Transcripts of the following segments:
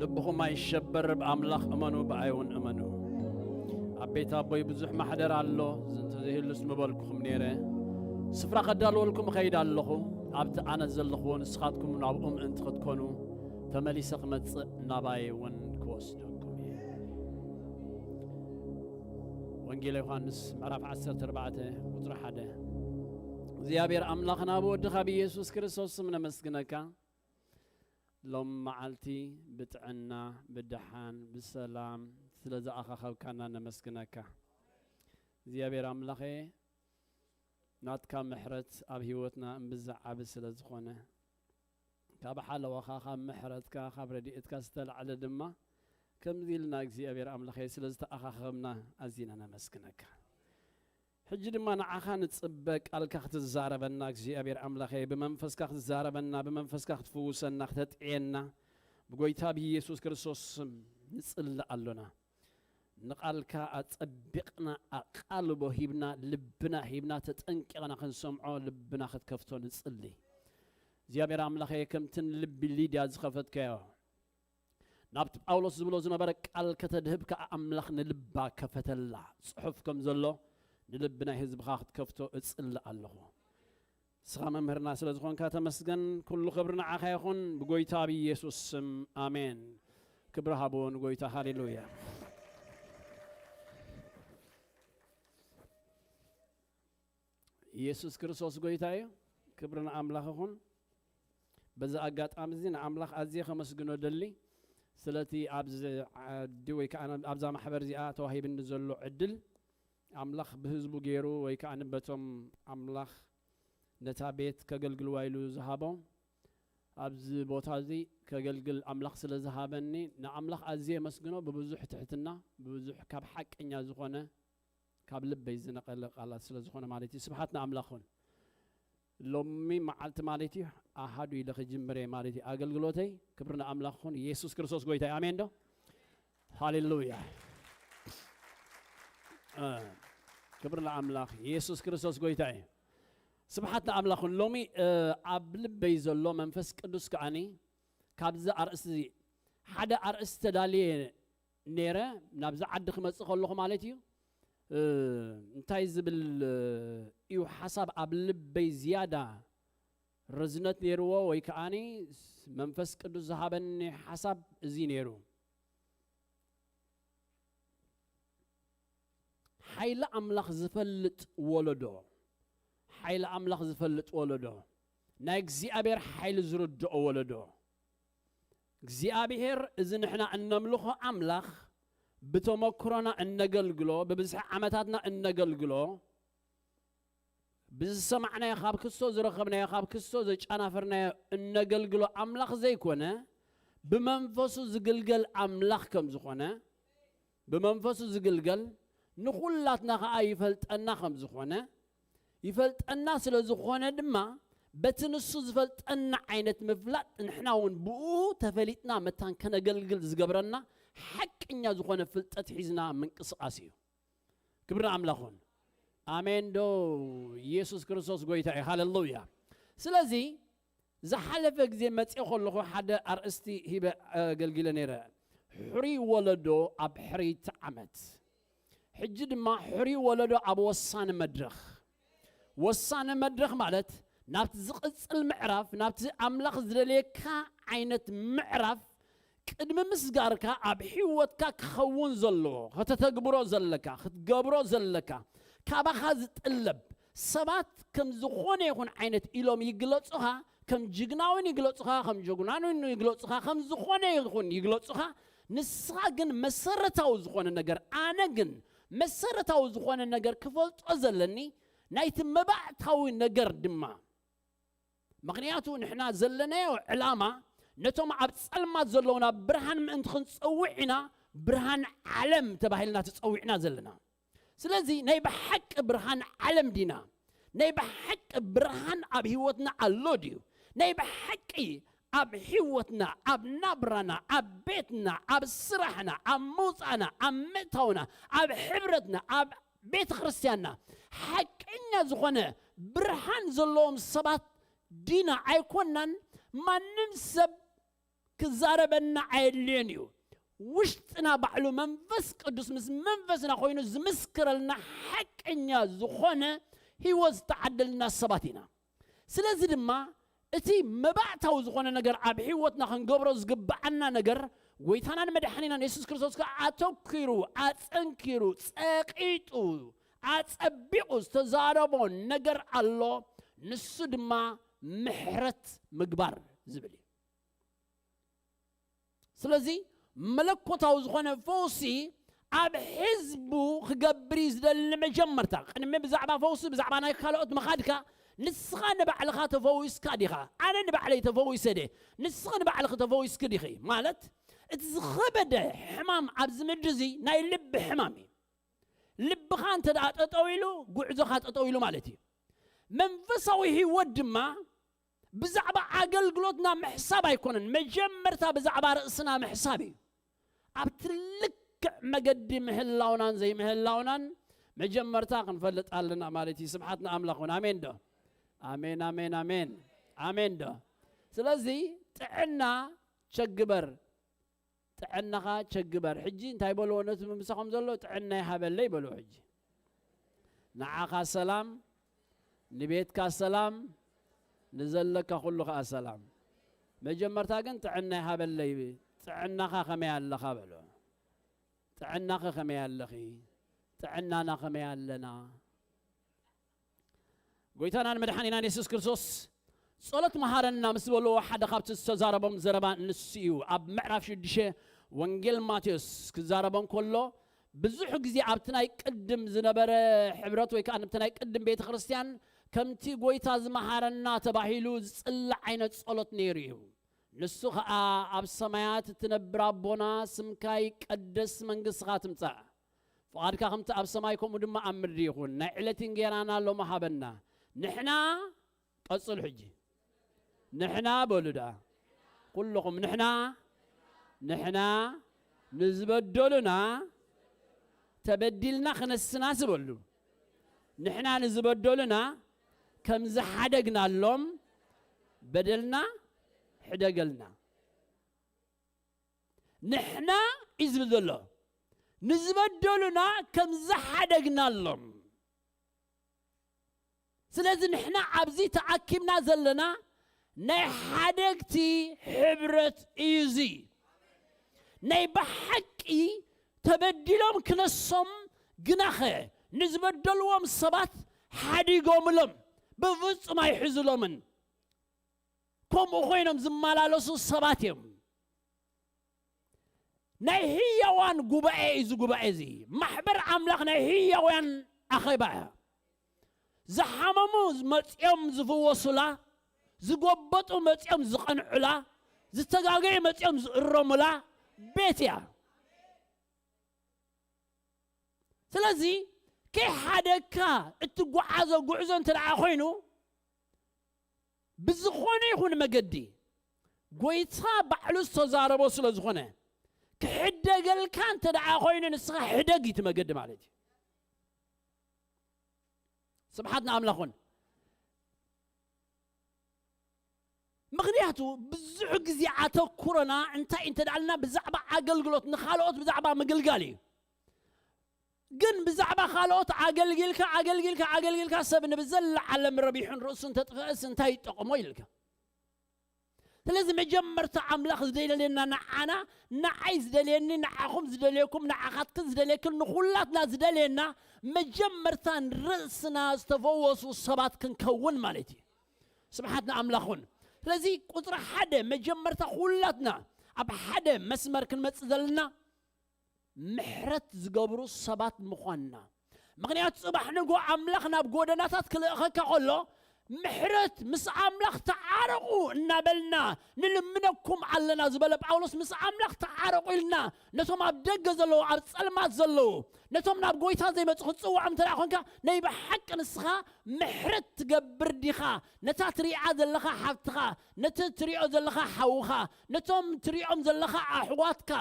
ልብኹም ኣይሸበር፣ ብኣምላኽ እመኑ፣ ብኣይ እውን እመኑ። ኣብ ቤት ኣቦይ ብዙሕ ማሕደር ኣሎ፣ እንተዘይህሉስ ምበልኩኹም ነይረ። ስፍራ ከዳልወልኩም እኸይድ ኣለኹ። ኣብቲ ኣነ ዘለኹዎ ንስኻትኩም ናብኡ ምእንቲ ክትኮኑ፣ ተመሊሰ ክመጽእ ናባይ እውን ክወስደኩም እየ። ወንጌል ዮሃንስ ምዕራፍ ዓሰርተ ኣርባዕተ ቁጽሪ ሓደ። እግዚኣብሔር ኣምላኽና ብወድኻ ብኢየሱስ ክርስቶስ ስም ነመስግነካ። ሎም መዓልቲ ብጥዕና፣ ብደሓን፣ ብሰላም ስለ ዝኣኻኸብካና ነመስግነካ። እግዚኣብሔር ኣምላኸ፣ ናትካ ምሕረት ኣብ ህይወትና እምብዛ ዓቢ ስለ ዝኾነ፣ ካብ ሓለዋኻ፣ ካብ ምሕረትካ፣ ካብ ረድኤትካ ዝተላዕለ ድማ ከምዚ ኢልና እግዚኣብሔር ኣምላኸ ስለ ዝተኣኻኸብና ኣዚና ነመስግነካ። ሕጂ ድማ ንዓኻ ንጽበ፣ ቃልካ ክትዛረበና እግዚኣብሔር ኣምላኸ፣ ብመንፈስካ ክትዛረበና፣ ብመንፈስካ ክትፍውሰና፣ ክተጥዕየና ብጎይታ ብኢየሱስ ክርስቶስ ስም ንጽሊ ኣሎና። ንቃልካ ኣጸቢቕና ኣቓልቦ ሂብና፣ ልብና ሂብና፣ ተጠንቂቕና ክንሰምዖ ልብና ክትከፍቶ ንጽሊ። እግዚኣብሔር ኣምላኸ፣ ከምቲ ንልቢ ሊድያ ዝኸፈትካዮ፣ ናብቲ ጳውሎስ ዝብሎ ዝነበረ ቃል ከተድህብ ከኣ ኣምላኽ ንልባ ከፈተላ። ጽሑፍ ከም ዘሎ ንልቢ ናይ ህዝብኻ ክትከፍቶ እጽሊ ኣለኹ። ንስኻ መምህርና ስለ ዝኾንካ ተመስገን። ኩሉ ክብሪ ንዓኻ ይኹን፣ ብጎይታ ብኢየሱስ ስም ኣሜን። ክብሪ ሃብዎ ንጎይታ። ሃሌሉያ። ኢየሱስ ክርስቶስ ጎይታ እዩ። ክብሪ ንኣምላኽ ይኹን። በዚ ኣጋጣሚ እዚ ንኣምላኽ ኣዝየ ከመስግኖ ደሊ፣ ስለቲ ኣብዚ ዓዲ ወይ ከዓ ኣብዛ ማሕበር እዚኣ ተዋሂብኒ ዘሎ ዕድል። ኣምላኽ ብህዝቡ ገይሩ ወይ ከዓ በቶም ኣምላኽ ነታ ቤት ከገልግልዋ ኢሉ ዝሃቦ፣ ኣብዚ ቦታ እዚ ከገልግል ኣምላኽ ስለ ዝሃበኒ ንኣምላኽ ኣዝየ የመስግኖ። ብብዙሕ ትሕትና፣ ብብዙሕ ካብ ሓቀኛ ዝኾነ፣ ካብ ልበይ ዝነቐለ ቃላት ስለ ዝኾነ ማለት እዩ። ስብሓት ንኣምላኽ ይኹን። ሎሚ መዓልቲ ማለት እዩ፣ ኣሃዱ ኢለ ክጅምር እየ ማለት እዩ ኣገልግሎተይ። ክብሪ ንኣምላኽ ይኹን። ኢየሱስ ክርስቶስ ጎይታ እዩ። ኣሜን ዶ? ሃሌሉያ። እ፣ ክብሪ ንኣምላኽ። ኢየሱስ ክርስቶስ ጎይታ እዩ። ስብሓት ንኣምላኽ ይኹን። ሎሚ፣ እ፣ ኣብ ልበይ ዘሎ መንፈስ ቅዱስ ከኣኒ ካብዚ ኣርእስቲ እዚ ሓደ ኣርእስቲ ተዳልየ ነይረ፣ ናብዚ ዓዲ ክመጽእ ከለኹ ማለት እዩ። እ፣ እንታይ ዝብል፣ እ፣ እዩ ሓሳብ ኣብ ልበይ ዝያዳ ርዝነት ነይርዎ ወይ ከኣኒ መንፈስ ቅዱስ ዝሃበኒ ሓሳብ እዚ ነይሩ። ሓይሊ ኣምላኽ ዝፈልጥ ወለዶ፣ ሓይሊ ኣምላኽ ዝፈልጥ ወለዶ፣ ናይ እግዚኣብሔር ሓይሊ ዝርድኦ ወለዶ። እግዚኣብሔር እዚ ንሕና እነምልኾ ኣምላኽ ብተመክሮና እነገልግሎ፣ ብብዝሒ ዓመታትና እነገልግሎ፣ ብዝሰማዕናዮ፣ ካብ ክስቶ ዝረኸብናዮ፣ ካብ ክስቶ ዘጫናፈርናዮ እነገልግሎ ኣምላኽ ዘይኮነ፣ ብመንፈሱ ዝግልገል ኣምላኽ ከም ዝኾነ፣ ብመንፈሱ ዝግልገል ንኹላትና ኸኣ ይፈልጠና ከም ዝኾነ፣ ይፈልጠና ስለ ዝኾነ ድማ፣ በቲ ንሱ ዝፈልጠና ዓይነት ምፍላጥ ንሕና እውን ብኡ ተፈሊጥና መታን ከነገልግል ዝገብረና ሓቀኛ ዝኾነ ፍልጠት ሒዝና ምንቅስቓስ እዩ። ክብሪ ንኣምላኽ ይኹን። ኣሜን ዶ? ኢየሱስ ክርስቶስ ጎይታ እዩ። ሃሌሉያ። ስለዚ ዝሓለፈ ግዜ መጽኤ ከለኹ ሓደ ኣርእስቲ ሂበ ኣገልጊለ ነይረ። ሕሩይ ወለዶ ኣብ ሕርይቲ ዓመት። ሕጂ ድማ ሕሩይ ወለዶ ኣብ ወሳኒ መድረኽ። ወሳኒ መድረኽ ማለት ናብቲ ዝቕጽል ምዕራፍ፣ ናብቲ ኣምላኽ ዝደልየካ ዓይነት ምዕራፍ ቅድሚ ምስጋርካ ኣብ ህይወትካ ክኸውን ዘለዎ፣ ከተተግብሮ ዘለካ፣ ክትገብሮ ዘለካ፣ ካባኻ ዝጥለብ፣ ሰባት ከም ዝኾነ ይኹን ዓይነት ኢሎም ይግለጹኻ፣ ከም ጅግና እውን ይግለጹኻ፣ ከም ጀጉናን እውን ይግለጹኻ፣ ከም ዝኾነ ይኹን ይግለጹኻ። ንስኻ ግን መሰረታዊ ዝኾነ ነገር፣ ኣነ ግን መሰረታዊ ዝኾነ ነገር ክፈልጦ ዘለኒ፣ ናይቲ መባእታዊ ነገር ድማ። ምኽንያቱ ንሕና ዘለናዮ ዕላማ ነቶም ኣብ ጸልማት ዘለዉ ናብ ብርሃን ምእንቲ ክንጸውዕ ኢና፣ ብርሃን ዓለም ተባሂልና ተጸዊዕና ዘለና። ስለዚ ናይ ብሓቂ ብርሃን ዓለም ዲና? ናይ ብሓቂ ብርሃን ኣብ ህይወትና ኣሎ ድዩ? ናይ ብሓቂ ኣብ ህይወትና፣ ኣብ ናብራና፣ ኣብ ቤትና፣ ኣብ ስራሕና፣ ኣብ ምውጻእና፣ ኣብ ምእታውና፣ ኣብ ሕብረትና፣ ኣብ ቤተ ክርስቲያንና ሓቀኛ ዝኾነ ብርሃን ዘለዎም ሰባት ዲና? ኣይኮናን። ማንም ሰብ ክዛረበና ኣየድልዮን እዩ። ውሽጥና ባዕሉ መንፈስ ቅዱስ ምስ መንፈስና ኮይኑ ዝምስክረልና ሓቀኛ ዝኾነ ህይወት ዝተዓደልና ሰባት ኢና። ስለዚ ድማ እቲ መባእታዊ ዝኾነ ነገር ኣብ ህይወትና ክንገብሮ ዝግብኣና ነገር ጎይታናን መድሓኒናን የሱስ ክርስቶስ ከኣ ኣተኪሩ፣ ኣጸንኪሩ፣ ጸቒጡ፣ ኣጸቢቑ ዝተዛረቦ ነገር ኣሎ። ንሱ ድማ ምሕረት ምግባር ዝብል እዩ። ስለዚ መለኮታዊ ዝኾነ ፈውሲ ኣብ ህዝቡ ክገብር እዩ ዝደሊ። መጀመርታ ቅድሚ ብዛዕባ ፈውሲ ብዛዕባ ናይ ካልኦት ምኻድካ ንስኻ ንባዕልኻ ተፈዊስካ ዲኻ? ኣነ ንባዕለይ ተፈዊሰ ደ? ንስኺ ንባዕልኺ ተፈዊስኪ ዲኺ? ማለት እቲ ዝኸበደ ሕማም ኣብዚ ምድሪ እዚ ናይ ልቢ ሕማም እዩ። ልብኻ እንተ ደኣ ጠጠው ኢሉ ጉዕዞኻ ጠጠው ኢሉ ማለት እዩ። መንፈሳዊ ህይወት ድማ ብዛዕባ ኣገልግሎትና ምሕሳብ ኣይኮነን። መጀመርታ ብዛዕባ ርእስና ምሕሳብ እዩ። ኣብቲ ልክዕ መገዲ ምህላውናን ዘይምህላውናን መጀመርታ ክንፈልጥ ኣለና ማለት እዩ። ስብሓት ንኣምላኽ እውን። ኣሜን ዶ? ኣሜን፣ ኣሜን፣ ኣሜን። ኣሜን ዶ? ስለዚ ጥዕና ቸግበር፣ ጥዕናኻ ቸግበር። ሕጂ እንታይ በልዎ ነቲ ምሳኹም ዘሎ? ጥዕና ይሃበለይ በልዎ ሕጂ። ንዓኻ ሰላም፣ ንቤትካ ሰላም፣ ንዘለካ ኩሉ ከኣ ሰላም። መጀመርታ ግን ጥዕና ይሃበለይ፣ ጥዕናኻ ከመይ ኣለኻ በሎ። ጥዕናኺ ከመይ ኣለኺ? ጥዕናና ከመይ ኣለና? ጎይታናን መድሓኒናን የሱስ ክርስቶስ ጸሎት መሃረና ምስ በልዎ ሓደ ካብቲ ዝተዛረቦም ዘረባ ንሱ እዩ። ኣብ ምዕራፍ ሽዱሽተ ወንጌል ማቴዎስ ክዛረቦም ከሎ ብዙሕ ግዜ ኣብቲ ናይ ቅድም ዝነበረ ሕብረት ወይ ከኣ ኣብቲ ናይ ቅድም ቤተ ክርስቲያን ከምቲ ጎይታ ዝመሃረና ተባሂሉ ዝጽላእ ዓይነት ጸሎት ነይሩ እዩ። ንሱ ኸኣ ኣብ ሰማያት እትነብር ኣቦና ስምካ ይቀደስ መንግስትኻ ትምጻእ ፍቓድካ ከምቲ ኣብ ሰማይ ከምኡ ድማ ኣብ ምድሪ ይኹን። ናይ ዕለት እንጌራና ሎሚ ሃበና። ንሕና ቀጽሉ ሕጂ። ንሕና በሉ ደኣ። ኩልኹም ንሕና፣ ንሕና ንዝበደሉና ተበዲልና ክነስና ዝበሉ። ንሕና ንዝበደሉና ከም ዝሓደግናሎም በደልና ሕደገልና። ንሕና እዩ ዝብል ዘሎ። ንዝበደሉና ከም ዝሓደግናሎም። ስለዚ ንሕና ኣብዚ ተኣኪብና ዘለና ናይ ሓደግቲ ሕብረት እዩ እዚ። ናይ ብሓቂ ተበዲሎም ክነሶም ግናኸ ንዝበደልዎም ሰባት ሓዲጎምሎም ብፍጹም ኣይሕዝሎምን። ከምኡ ኮይኖም ዝመላለሱ ሰባት እዮም። ናይ ህያዋን ጉባኤ እዩ እዚ ጉባኤ እዚ። ማሕበር ኣምላኽ ናይ ህያዋን ኣኼባ እያ። ዝሓመሙ መጺኦም ዝፍወሱላ፣ ዝጎበጡ መጺኦም ዝቐንዑላ፣ ዝተጋገዩ መጺኦም ዝእረሙላ ቤት እያ። ስለዚ ከይሓደግካ እትጓዓዞ ጉዕዞ እንተ ደኣ ኮይኑ ብዝኾነ ይኹን መገዲ ጎይታ ባዕሉ ዝተዛረቦ ስለ ዝኾነ ክሕደገልካ እንተ ደኣ ኮይኑ ንስኻ ሕደግ እዩ እቲ መገዲ ማለት እዩ። ስብሓት ንኣምላኹን። ምኽንያቱ ብዙሕ ግዜ ኣተኩሮና እንታይ እንተ ደኣልና ብዛዕባ ኣገልግሎት ንኻልኦት ብዛዕባ ምግልጋል እዩ። ግን ብዛዕባ ካልኦት ኣገልጊልካ ኣገልጊልካ ኣገልጊልካ ሰብ ንብዘለዓለም ረቢሑን ርእሱ እንተጥፍአስ እንታይ ይጠቕሞ ኢልካ። ስለዚ መጀመርታ ኣምላኽ ዝደልየና ንዓና፣ ንዓይ ዝደልየኒ፣ ንዓኹም ዝደልየኩም፣ ንዓኻትክን ዝደልየክን፣ ንኹላትና ዝደልየና መጀመርታ ንርእስና ዝተፈወሱ ሰባት ክንከውን ማለት እዩ። ስብሓት ንኣምላኹን። ስለዚ ቁፅሪ ሓደ መጀመርታ ኩላትና ኣብ ሓደ መስመር ክንመፅእ ዘለና ምሕረት ዝገብሩ ሰባት ምዃንና። ምኽንያቱ ጽባሕ ንጎ ኣምላኽ ናብ ጎደናታት ክልእኸካ ከሎ ምሕረት ምስ ኣምላኽ ተዓረቑ እናበልና ንልምነኩም ኣለና ዝበለ ጳውሎስ ምስ ኣምላኽ ተዓረቑ ኢልና ነቶም ኣብ ደገ ዘለዉ ኣብ ጸልማት ዘለዉ ነቶም ናብ ጎይታ ዘይመጹ ክትጽውዖም እንተ ደኣ ኾንካ ናይ ብሓቂ ንስኻ ምሕረት ትገብር ዲኻ ነታ ትሪኣ ዘለኻ ሓብትኻ ነቲ ትሪኦ ዘለኻ ሓውኻ ነቶም ትሪኦም ዘለኻ ኣሕዋትካ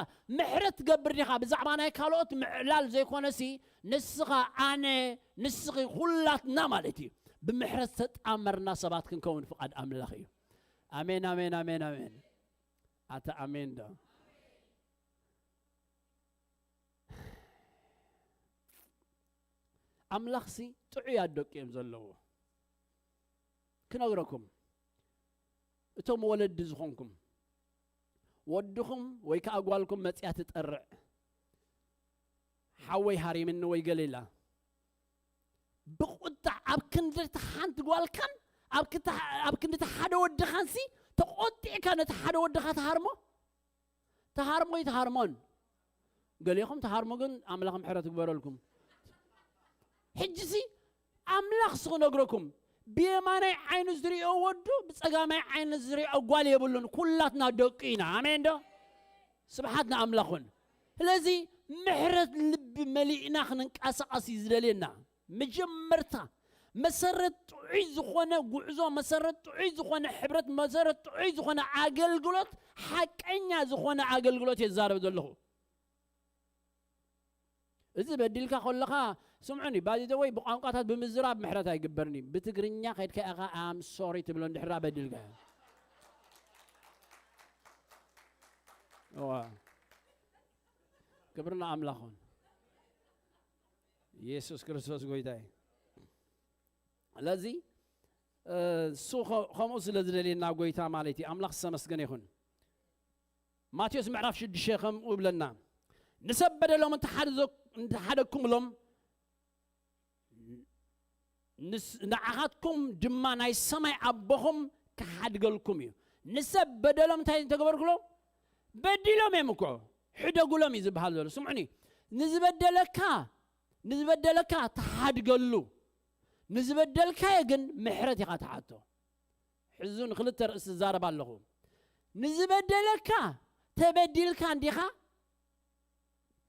ምሕረት ትገብር ዲኻ ብዛዕባ ናይ ካልኦት ምዕላል ዘይኮነሲ ንስኻ ኣነ ንስኺ ኩላትና ማለት እዩ ብምሕረት ዝተጣመርና ሰባት ክንከውን ፍቓድ ኣምላኽ እዩ ኣሜን ኣሜን ኣሜን ኣሜን ኣታ ኣሜን ዶ? ኣምላኽሲ ጥዑያት ደቂ እዮም ዘለዎ። ክነግረኩም፣ እቶም ወለዲ ዝኾንኩም፣ ወድኹም ወይ ከኣ ጓልኩም መጽያ ትጠርዕ፣ ሓወይ ሃሪምኒ ወይ ገሌላ፣ ብቁጣ ኣብ ክንዲ እታ ሓንቲ ጓልካን ኣብ ክታ-፣ ኣብ ክንዲ እቲ ሓደ ወድኻንሲ ተቖጢዕካ ነቲ ሓደ ወድኻ ትሃርሞ፣ ትሃርሞ ይትሃርሞን። ገሌኹም ትሃርሙ ግን ኣምላኽ ምሕረት ይግበረልኩም። ሕጂሲ ኣምላኽ ሲ ክነግረኩም፣ ብየማናይ ዓይኑ ዝሪኦ ወዱ ብጸጋማይ ዓይኑ ዝሪኦ ጓል የብሉን። ኩላትና ደቂ ኢና። ኣሜን ዶ? ስብሓት ንኣምላኽ ኹን። ስለዚ ምሕረት ልቢ መሊእና ክንንቀሳቐስ እዩ ዝደልየና። መጀመርታ መሰረት ጥዑይ ዝኾነ ጉዕዞ፣ መሰረት ጥዑይ ዝኾነ ሕብረት፣ መሰረት ጥዑይ ዝኾነ ኣገልግሎት፣ ሓቀኛ ዝኾነ ኣገልግሎት እየ ዝዛረብ ዘለኹ። እዚ በዲልካ ከለኻ፣ ስምዑኒ፣ ባይዘወይ ብቋንቋታት ብምዝራብ ምሕረት ኣይግበርኒ። ብትግርኛ ከይድካ ኢኻ ኣም ሶሪ ትብሎ እንድሕራ በዲልካ። እዋ። ክብሪ ንኣምላኽ ይኹን። ኢየሱስ ክርስቶስ ጎይታ እዩ። ስለዚ፣ እ፣ እሱ ኸ-፣ ከምኡ ስለ ዝደልየና ጎይታ ማለት እዩ። ኣምላኽ ዝተመስገነ ይኹን። ማቴዎስ ምዕራፍ ሽዱሽተ ከምኡ ይብለና፣ "ንሰብ በደሎም እንተሓደ-፣ እንተሓደግኩምሎም፣ ንስ-፣ ንዓኻትኩም ድማ ናይ ሰማይ ኣቦኹም ክሓድገልኩም እዩ።" ንሰብ በደሎም እንታይ እንተገበርኩሎም? በዲሎም እዮም እኮ፣ ሕደጉሎም እዩ ዝበሃል ዘሎ። ስምዑኒ፣ ንዝበደለካ፣ ንዝበደለካ ተሓድገሉ፣ ንዝበደልካዮ ግን ምሕረት ኢኻ ትሓቶ። ሕዚ ንክልተ ርእሲ ዝዛረብ ኣለኹ። ንዝበደለካ ተበዲልካ እንዲኻ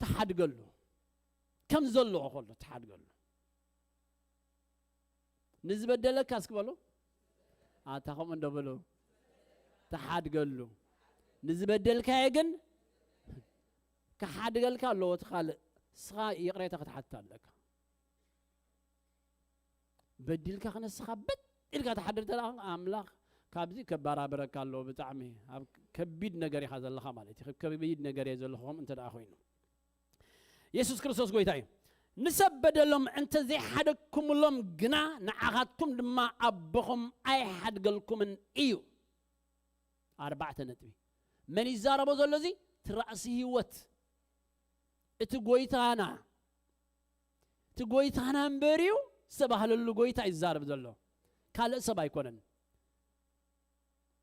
ትሓድገሉ፣ ከም ዘለዎ ከሎ ትሓድገሉ። ንዝበደለካ እስኪ በሉ፣ ኣታ ከምኡ እንዶ በሉ፣ ትሓድገሉ። ንዝበደልካዮ ግን ክሓድገልካ ኣለዎ። እቲ ካልእ እስኻ ይቕሬታ ክትሓትት ኣለካ። በዲልካ ክነስኻ በጥ ኢልካ ትሓድር እንተ ደኣ ኣምላኽ ካብዚ ከባራብረካ ኣለዎ። ብጣዕሚ ኣብ ከቢድ ነገር ኢኻ ዘለኻ ማለት እዩ። ከቢድ ነገር እየ ዘለኹ ከምኡ እንተ ደኣ ኮይኑ። የሱስ ክርስቶስ ጎይታ እዩ። "ንሰብ በደሎም እንተ ዘይሓደግኩምሎም ግና ንዓኻትኩም ድማ ኣቦኹም ኣይሓድገልኩምን እዩ።" ኣርባዕተ ነጥቢ። መን ይዛረቦ ዘሎ እዚ? እቲ ራእሲ ህይወት፣ እቲ ጎይታና፣ እቲ ጎይታና እምበር እዩ ዝተባህለሉ ጎይታ ይዛረብ ዘሎ፣ ካልእ ሰብ ኣይኮነን።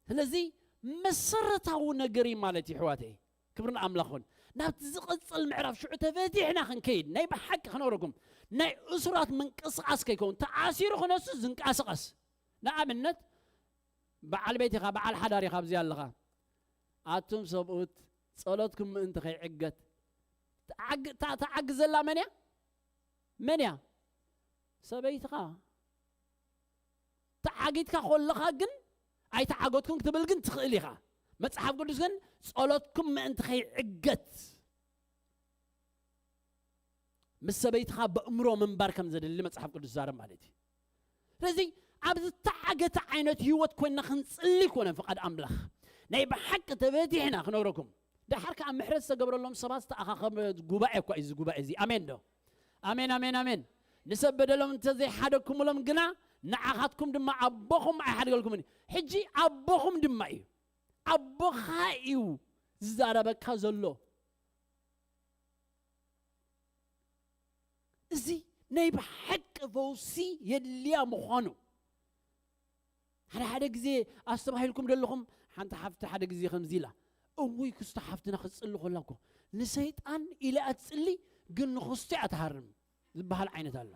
ስለዚ መሰረታዊ ነገር እዩ ማለት እዩ፣ ኣሕዋተይ። ክብሪ ንኣምላኽ ይኹን። ናብቲ ዝቕጽል ምዕራፍ ሽዑ ተፈቲሕና ክንከይድ፣ ናይ ብሓቂ ክነግረኩም፣ ናይ እሱራት ምንቅስቓስ ከይከውን፣ ተኣሲሩ ክነሱ ዝንቀሳቐስ። ንኣብነት፣ በዓል ቤት ኢኻ፣ በዓል ሓዳር ኢኻ፣ ኣብዚ ኣለኻ። ኣቱም ሰብኡት፣ ጸሎትኩም ምእንቲ ከይዕገት፣ ትዓግ-፣ ታ-፣ ትዓግዝ ዘላ መን እያ? መን እያ? ሰበይትኻ። ተዓጊትካ ከለኻ ግን ኣይተዓገትኩን ክትብል ግን ትኽእል ኢኻ። መጽሓፍ ቅዱስ ግን ጸሎትኩም ምእንቲ ከይዕገት ምስ ሰበይትኻ በእምሮ ምንባር ከም ዘድሊ መጽሓፍ ቅዱስ ይዛረብ ማለት እዩ። ስለዚ ኣብ ዝተዓገተ ዓይነት ህይወት ኮይንና ክንጽሊ ኣይኮነን ፍቓድ ኣምላኽ። ናይ ብሓቂ ተበቲሕና ክነግረኩም። ደሓር ከኣ ምሕረት ዝተገብረሎም ሰባት ዝተኣኻኸበ ጉባኤ እኳ እዩ እዚ ጉባኤ እዚ። ኣሜን ዶ? ኣሜን፣ ኣሜን፣ ኣሜን። "ንሰብ በደሎም እንተዘይሓደግኩምሎም ግና ንዓኻትኩም ድማ ኣቦኹም ኣይሓድገልኩምን እዩ።" ሕጂ ኣቦኹም ድማ እዩ። ኣቦኻ እዩ ዝዛረበካ ዘሎ። እዚ ናይ ብሓቂ ፈውሲ የድልያ ምዃኑ። ሓደ ሓደ ግዜ ኣስተባሂልኩም ደለኹም፣ ሓንቲ ሓፍቲ ሓደ ግዜ ከምዚ ኢላ፣ "እውይ ክስቶ ሓፍትና ክትጽሊ ከላ እኮ ንሰይጣን ኢላ እያ ትጽሊ፣ ግን ንኽስቶ እያ ትሃርም" ዝበሃል ዓይነት ኣሎ።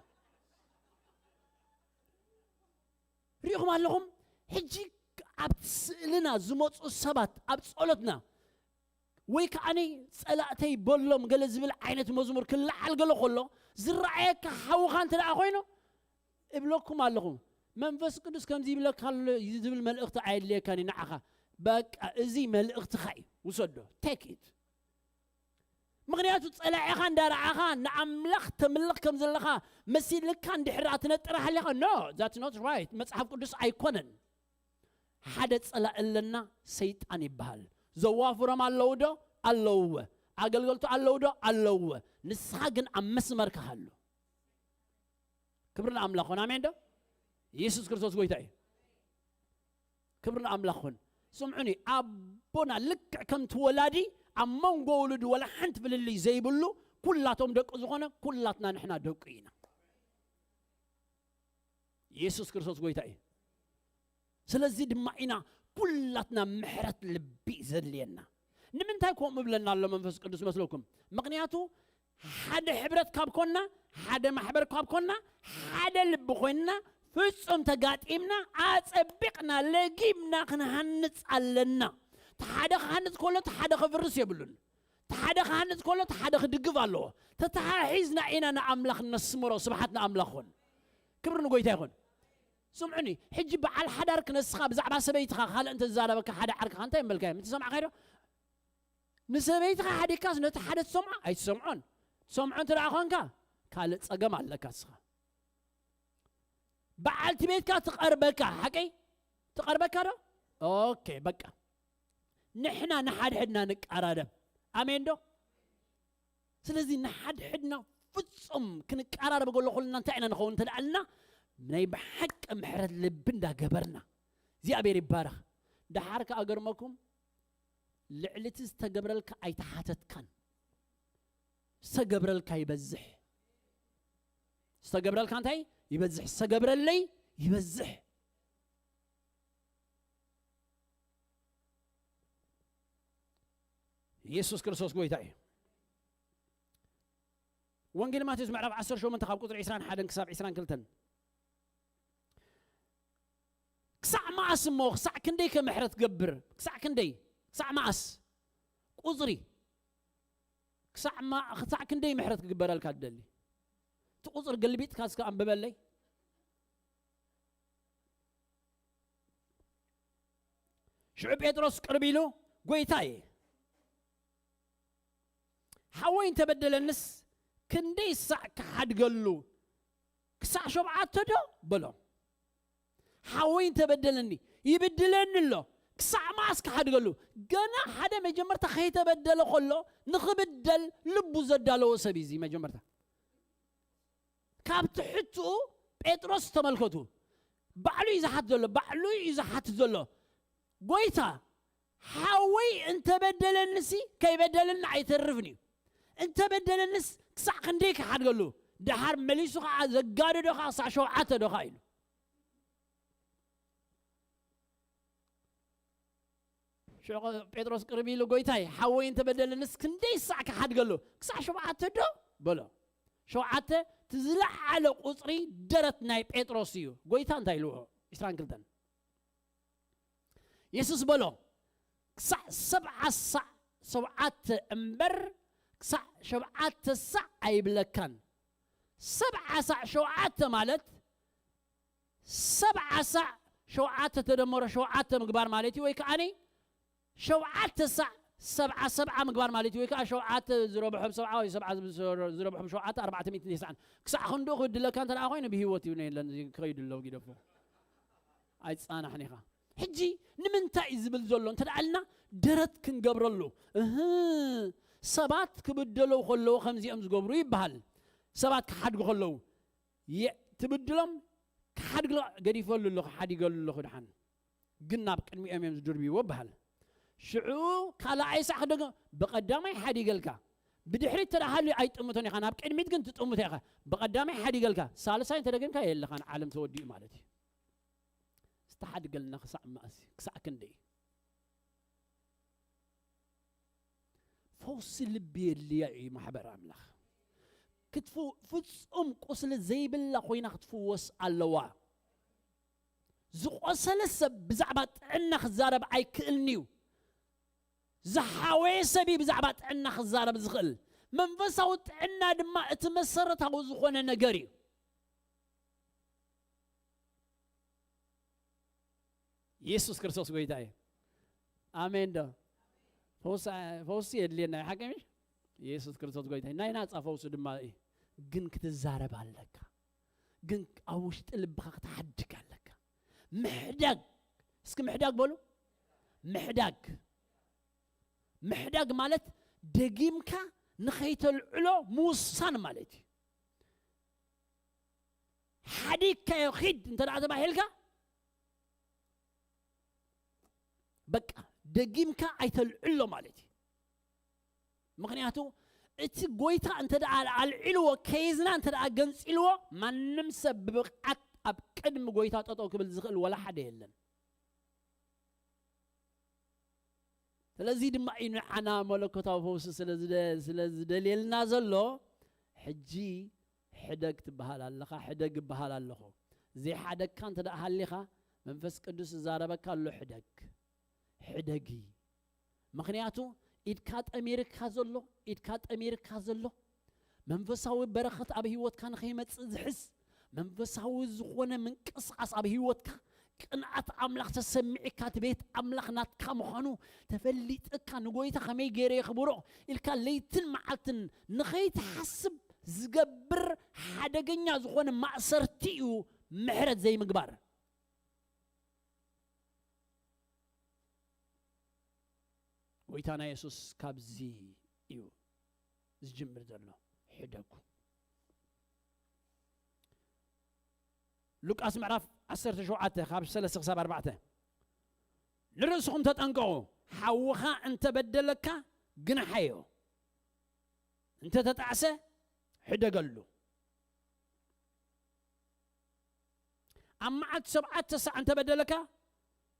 ሪኢኹም ኣለኹም? ሕጂ ኣብቲ ስእልና ዝመጹ ሰባት ኣብ ጸሎትና ወይ ከዓኒ ጸላእተይ በሎም ገለ ዝብል ዓይነት መዝሙር ክለዓል ገለ ከሎ ዝረኣየካ ሓውኻ እንተ ደኣ ኮይኑ፣ እብለኩም ኣለኹ፣ መንፈስ ቅዱስ ከምዚ ይብለካ ኣሎ ዝብል መልእኽቲ ኣየድልየካን እዩ ንዓኻ። በቃ እዚ መልእኽትኻ እዩ፣ ውሰዶ፣ take it። ምኽንያቱ ጸላኢኻ እንዳረኣኻ ንኣምላኽ ተምልኽ ከም ዘለኻ መሲልካ እንድሕር ደኣ ትነጥር ሃሊኻ፣ no, that's not right። መጽሓፍ ቅዱስ ኣይኮነን። ሓደ ጸላኢ ኣለና፣ ሰይጣን ይበሃል። ዘዋፍሮም ኣለዉ ዶ? ኣለውወ። ኣገልገልቱ ኣለዉ ዶ? ኣለውወ። ንስኻ ግን ኣብ መስመርካ ሃሉ። ክብሪ ንኣምላኽ ኾን። ኣሜን ዶ? ኢየሱስ ክርስቶስ ጎይታ እዩ። ክብሪ ንኣምላኽ ኾን። ስምዑኒ፣ ኣቦና ልክዕ ከምቲ ወላዲ ኣብ መንጎ ውሉድ ወላ ሓንቲ ፍልልይ ዘይብሉ፣ ኩላቶም ደቁ ዝኾነ፣ ኩላትና ንሕና ደቁ ኢና። ኢየሱስ ክርስቶስ ጎይታ እዩ። ስለዚ ድማ ኢና ኩላትና ምሕረት ልቢ ዘድልየና። ንምንታይ ከምኡ ብለና ኣሎ መንፈስ ቅዱስ መስለኩም? ምኽንያቱ ሓደ ሕብረት ካብ ኮና፣ ሓደ ማሕበር ካብ ኮና፣ ሓደ ልቢ ኮይንና፣ ፍጹም ተጋጢምና፣ ኣጸቢቕና፣ ለጊምና ክንሃንጽ ኣለና። እቲ ሓደ ክሃንጽ ከሎ፣ እቲ ሓደ ከፍርስ የብሉን። እቲ ሓደ ክሃንጽ ከሎ፣ እቲ ሓደ ክድግፍ ኣለዎ። ተተሓሒዝና ኢና ንኣምላኽ ነስምሮ። ስብሓት ንኣምላኽ ኹን። ክብሪ ንጎይታ ይኹን። ስምዑኒ፣ ሕጂ በዓል ሓዳር ክነስኻ ብዛዕባ ሰበይትኻ ካልእ እንተዛረበካ ሓደ ዓርክኻ እንታይ እምበልካዮ? ምትሰማዕካዮ ዶ? ንሰበይትኻ ሓዲግካስ ነቲ ሓደ ትሰምዖ? ኣይትሰምዖን። ትሰምዖ እንተ ደኣ ኾንካ፣ ካልእ ጸገም ኣለካ እስኻ። በዓልቲ ቤትካ ትቐርበካ፣ ሓቀይ? ትቐርበካ ዶ? ኦኬ፣ በቃ። ንሕና ንሓድሕድና ንቀራረብ። ኣሜን ዶ? ስለዚ ንሓድሕድና ፍጹም ክንቀራረብ ከሎ ኩልና እንታይ ኢና ንኸውን እንተ ደኣልና፣ ናይ ብሓቂ ምሕረት ልቢ እንዳገበርና። እግዚኣብሔር ይባረኽ። ደሓር ከኣ ገርመኩም፣ ልዕሊ እቲ ዝተገብረልካ ኣይተሓተትካን። ዝተገብረልካ ይበዝሕ። ዝተገብረልካ እንታይ? ይበዝሕ። ዝተገብረለይ ይበዝሕ። ኢየሱስ ክርስቶስ ጎይታ እዩ። ወንጌል ማቴዎስ ምዕራፍ ዓሰርተ ሸሞንተ ካብ ቁጽሪ ዕስራን ሓደን ክሳብ ዕስራን ክልተን። ክሳዕ መኣስ እሞ፣ ክሳዕ ክንደይ ከ ምሕረት ትገብር? ክሳዕ ክንደይ? ክሳዕ መኣስ? ቁጽሪ። ክሳዕ ማ-፣ ክሳዕ ክንደይ ምሕረት ክግበረልካ ትደሊ? እቲ ቁጽሪ ገልቢጥካ እስከ ኣንብበለይ። ሽዑ ጴጥሮስ ቅርብ ኢሉ፣ "ጎይታዬ፣ ሓወይ እንተበደለንስ ክንደይ ሳዕ ክሓድገሉ? ክሳዕ ሸውዓተ ዶ?" በሎ። "ሓወይ እንተበደለኒ፣ ይብድለኒ ኣሎ፣ ክሳዕ መኣስ ክሓድገሉ?" ገና ሓደ መጀመርታ ከይተበደለ ከሎ ንኽብደል ልቡ ዘዳለወ ሰብ እዩ እዚ መጀመርታ። ካብ ትሕትኡ ጴጥሮስ ተመልከቱ። ባዕሉ እዩ ዝሓት ዘሎ፣ ባዕሉ እዩ ዝሓት ዘሎ። "ጎይታ፣ ሓወይ እንተበደለንሲ ከይበደለኒ ኣይተርፍን እዩ። እንተበደለንስ ክሳዕ ክንደይ ክሓድገሉ? ደሓር መሊሱ ኸዓ ዘጋድዶ ኸዓ ክሳዕ ሸውዓተ ዶ ኸዓ?" ኢሉ። ሽዑ ጴጥሮስ ቅርብ ኢሉ፣ "ጎይታይ፣ ሓወይ እንተበደለንስ ክንደይ ሳዕ ክሓድገሉ? ክሳዕ ሸውዓተ ዶ?" በሎ። ሸውዓተ እቲ ዝለዓለ ቁጽሪ ደረት ናይ ጴጥሮስ እዩ። ጎይታ እንታይ ኢልዎ? ዕስራን ክልተን። የሱስ በሎ፣ "ክሳዕ ሰብዓ ሳዕ ሸውዓተ እምበር፣ ክሳዕ ሸውዓተ ሳዕ ኣይብለካን።" ሰብዓ ሳዕ ሸውዓተ ማለት ሰብዓ ሳዕ ሸውዓተ ተደመሮ ሸውዓተ ምግባር ማለት እዩ፣ ወይ ከዓኒ ሸውዓተ ሳዕ ሰብዓ ሰብዓ ምግባር ማለት እዩ፣ ወይ ከዓ ሸውዓተ ዝረብሖም ሰብዓ ወይ ሰብዓ ዝረብሖም ሸውዓተ ኣርባዕተ ሚእትን ተስዓን። ክሳዕ ክንድኡ ክብድለካ እንተ ደኣ ኮይኑ ብህይወት እዩ የለን፣ እዚ ክኸይዱ ኣለዉ፣ ግደፎ። ኣይትጻናሕን ኢኻ። ሕጂ ንምንታይ እዩ ዝብል ዘሎ እንተ ደኣ ኢልና ደረት ክንገብረሉ። እህ፣ ሰባት ክብደለዉ ከለዉ ከምዚኦም ዝገብሩ ይበሃል። ሰባት ክሓድጉ ከለዉ የ-፣ ትብድሎም ክሓድግሎ ገዲፈሉ ኣለኹ፣ ሓዲገሉ ኣለኹ ድሓን። ግን ናብ ቅድሚኦም እዮም ዝድርብይዎ በሃል። ሽዑ ካልኣይ ሳዕ ክደግም፣ ብቐዳማይ ሓዲገልካ። ብድሕሪት ተደሃልዩ ኣይጥምቶን ኢኻ፣ ናብ ቅድሚት ግን ትጥምቶ ኢኻ። ብቐዳማይ ሓዲገልካ፣ ሳልሳይ እንተደገምካ የለኻን፣ ዓለም ተወዲኡ ማለት እዩ። ዝተሓድገልና ክሳዕ መኣስ? ክሳዕ ክንደይ? ፈውሲ ልቢ የድልያ እዩ ማሕበር ኣምላኽ። ክትፍ-፣ ፍጹም ቁስሊ ዘይብላ ኮይና ክትፍወስ ኣለዋ። ዝቆሰለ ሰብ ብዛዕባ ጥዕና ክዛረብ ኣይክእልን እዩ። ዝሓወየ ሰብ እዩ ብዛዕባ ጥዕና ክዛረብ ዝኽእል። መንፈሳዊ ጥዕና ድማ እቲ መሰረታዊ ዝኾነ ነገር እዩ። ኢየሱስ ክርስቶስ ጎይታ እዩ። ኣሜን ዶ? ፈውሲ፣ ፈውሲ የድልየና እዩ። ሓቂ ምሽ? ኢየሱስ ክርስቶስ ጎይታ እዩ። ናይ ናጻ ፈውሲ ድማ እዩ። ግን ክትዛረብ ኣለካ። ግን ኣብ ውሽጢ ልብኻ ክትሓድግ ኣለካ። ምሕዳግ። እስኪ ምሕዳግ በሉ። ምሕዳግ። ምሕዳግ ማለት ደጊምካ ንኸይተልዕሎ ምውሳን ማለት እዩ። ሓዲግካዮ ኺድ እንተ ደኣ ተባሂልካ፣ በቃ ደጊምካ ኣይተልዕሎ ማለት እዩ። ምኽንያቱ እቲ ጎይታ እንተ ደኣ ኣልዒልዎ፣ ኬዝና እንተ ደኣ ገንጺልዎ፣ ማንም ሰብ ብብቕዓት ኣብ ቅድሚ ጎይታ ጠጠው ክብል ዝኽእል ወላ ሓደ የለን። ስለዚ ድማ እዩ ንዓና መለኮታዊ ፈውሲ ስለ ዝደ-፣ ስለ ዝደልየልና ዘሎ። ሕጂ ሕደግ ትበሃል ኣለኻ፣ ሕደግ እበሃል ኣለኹ። ዘይሓደግካ እንተ ደኣ ሃሊኻ፣ መንፈስ ቅዱስ ዝዛረበካ ኣሎ፣ ሕደግ፣ ሕደጊ። ምኽንያቱ ኢድካ ጠሚርካ ዘሎ፣ ኢድካ ጠሚርካ ዘሎ መንፈሳዊ በረኸት ኣብ ህይወትካ ንኸይመጽእ ዝሕዝ፣ መንፈሳዊ ዝኾነ ምንቅስቓስ ኣብ ህይወትካ፣ ቅንኣት ኣምላኽ ተሰሚዕካ፣ እቲ ቤት ኣምላኽ ናትካ ምዃኑ ተፈሊጥካ፣ ንጎይታ ከመይ ገይረ የኽብሮ ኢልካ ለይትን መዓልትን ንኸይትሓስብ ዝገብር ሓደገኛ ዝኾነ ማእሰርቲ እዩ ምሕረት ዘይምግባር። ጎይታና የሱስ ካብዚ እዩ ዝጅምር ዘሎ። ሕደጉ። ሉቃስ ምዕራፍ ዓሰርተ ሸውዓተ ካብ ሰለስተ ክሳብ ኣርባዕተ። "ንርእስኹም ተጠንቀቑ፣ ሓውኻ እንተበደለካ ግንሓዮ፣ እንተተጣዕሰ ሕደገሉ። ኣብ መዓልቲ ሸውዓተ ሳዕ እንተበደለካ፣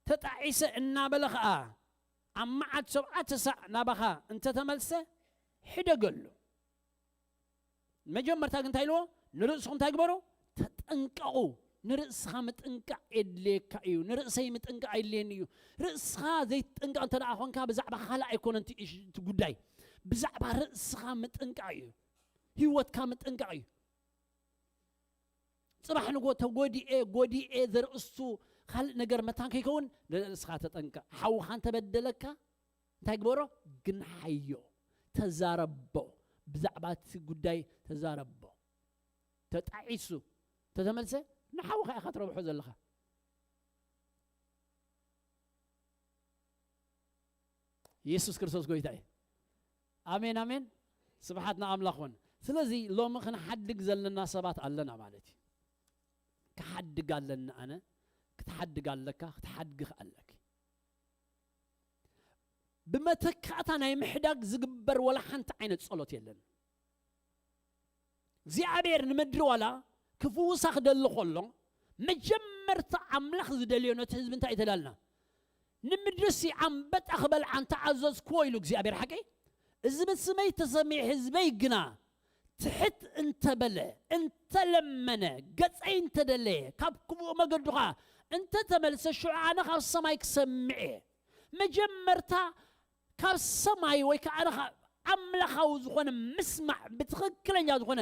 ተጣዒሰ እናበለ ኸኣ ኣብ መዓልቲ ሸውዓተ ሳዕ ናባኻ እንተተመልሰ ሕደገሉ።" መጀመርታ ግን እንታይ ኢልዎ? "ንርእስኹም እንታይ ግበሩ? ተጠንቀቑ።" ንርእስኻ ምጥንቃቕ የድልየካ እዩ። ንርእሰይ ምጥንቃቕ የድልየኒ እዩ። ርእስኻ ዘይትጥንቀቕ እንተ ደኣ ኾንካ፣ ብዛዕባ ካልእ ኣይኮነን እቲ እሽ-፣ እቲ ጉዳይ። ብዛዕባ ርእስኻ ምጥንቃቕ እዩ። ህይወትካ ምጥንቃቕ እዩ። ጽባሕ ንጎ ተጎዲኤ፣ ጎዲኤ ዘርእስቱ ካልእ ነገር መታን ከይከውን፣ ንርእስኻ ተጠንቀቕ። ሓውኻ እንተበደለካ፣ እንታይ ግበሮ? ግንሓዮ። ተዛረቦ። ብዛዕባ እቲ ጉዳይ ተዛረቦ። ተጣዒሱ ተተመልሰ፣ ንሓውኻ ኢኻ ትረብሖ ዘለኻ። ኢየሱስ ክርስቶስ ጎይታ እዩ። ኣሜን፣ ኣሜን። ስብሓት ንኣምላኽ ኹን። ስለዚ ሎሚ ክንሓድግ ዘለና ሰባት ኣለና ማለት እዩ። ክሓድግ ኣለኒ ኣነ፣ ክትሓድግ ኣለካ፣ ክትሓድጊ ኣለኪ። ብመተካእታ ናይ ምሕዳግ ዝግበር ወላ ሓንቲ ዓይነት ጸሎት የለን። እግዚኣብሔር ንምድሪ ዋላ ክፍውሳ ክደሊ ከሎ፣ መጀመርታ ኣምላኽ ዝደልዮ ነቲ ህዝቢ እንታይ እዩ ተላልና? "ንምድሪሲ ኣንበጣ ክበልዓ እንተ ኣዘዝክዎ" ኢሉ እግዚኣብሔር፣ ሓቀይ? "እዚ ብስመይ ተሰሚዑ ህዝበይ ግና ትሕት እንተበለ፣ እንተለመነ፣ ገጸይ እንተደለየ፣ ካብ ክፉእ መገዱ ኸኣ እንተተመልሰ፣ ሽዑ ኣነ ካብ ሰማይ ክሰምዕ እየ።" መጀመርታ ካብ ሰማይ ወይ ከዓ ካብ ኣምላኻዊ ዝኾነ ምስማዕ፣ ብትኽክለኛ ዝኾነ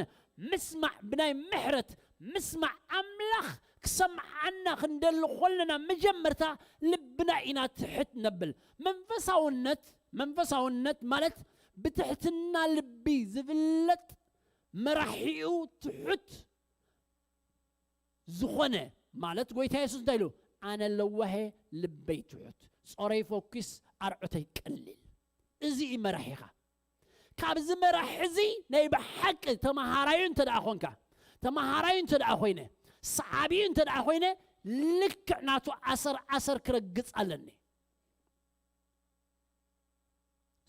ምስማዕ፣ ብናይ ምሕረት ምስማዕ ኣምላኽ ክሰምዓና ክንደሊ ከለና፣ መጀመርታ ልብና ኢና ትሕት ነብል። መንፈሳውነት፣ መንፈሳውነት ማለት ብትሕትና ልቢ ዝፍለጥ፣ መራሒኡ ትሑት ዝኾነ ማለት፣ ጎይታ የሱስ እንታይ ኢሉ? "ኣነ ለዋሄ፣ ልበይ ትሑት፣ ጾረይ ፈኲስ፣ ኣርዑተይ ቀሊል።" እዚ እዩ መራሒኻ። ካብዚ መራሒ እዚ ናይ ብሓቂ ተመሃራዩ እንተ ደኣ ኾንካ፣ ተመሃራዩ እንተ ደኣ ኾይነ፣ ሰዓቢኡ እንተ ደኣ ኾይነ፣ ልክዕ ናቱ ኣሰር ኣሰር ክረግጽ ኣለኒ።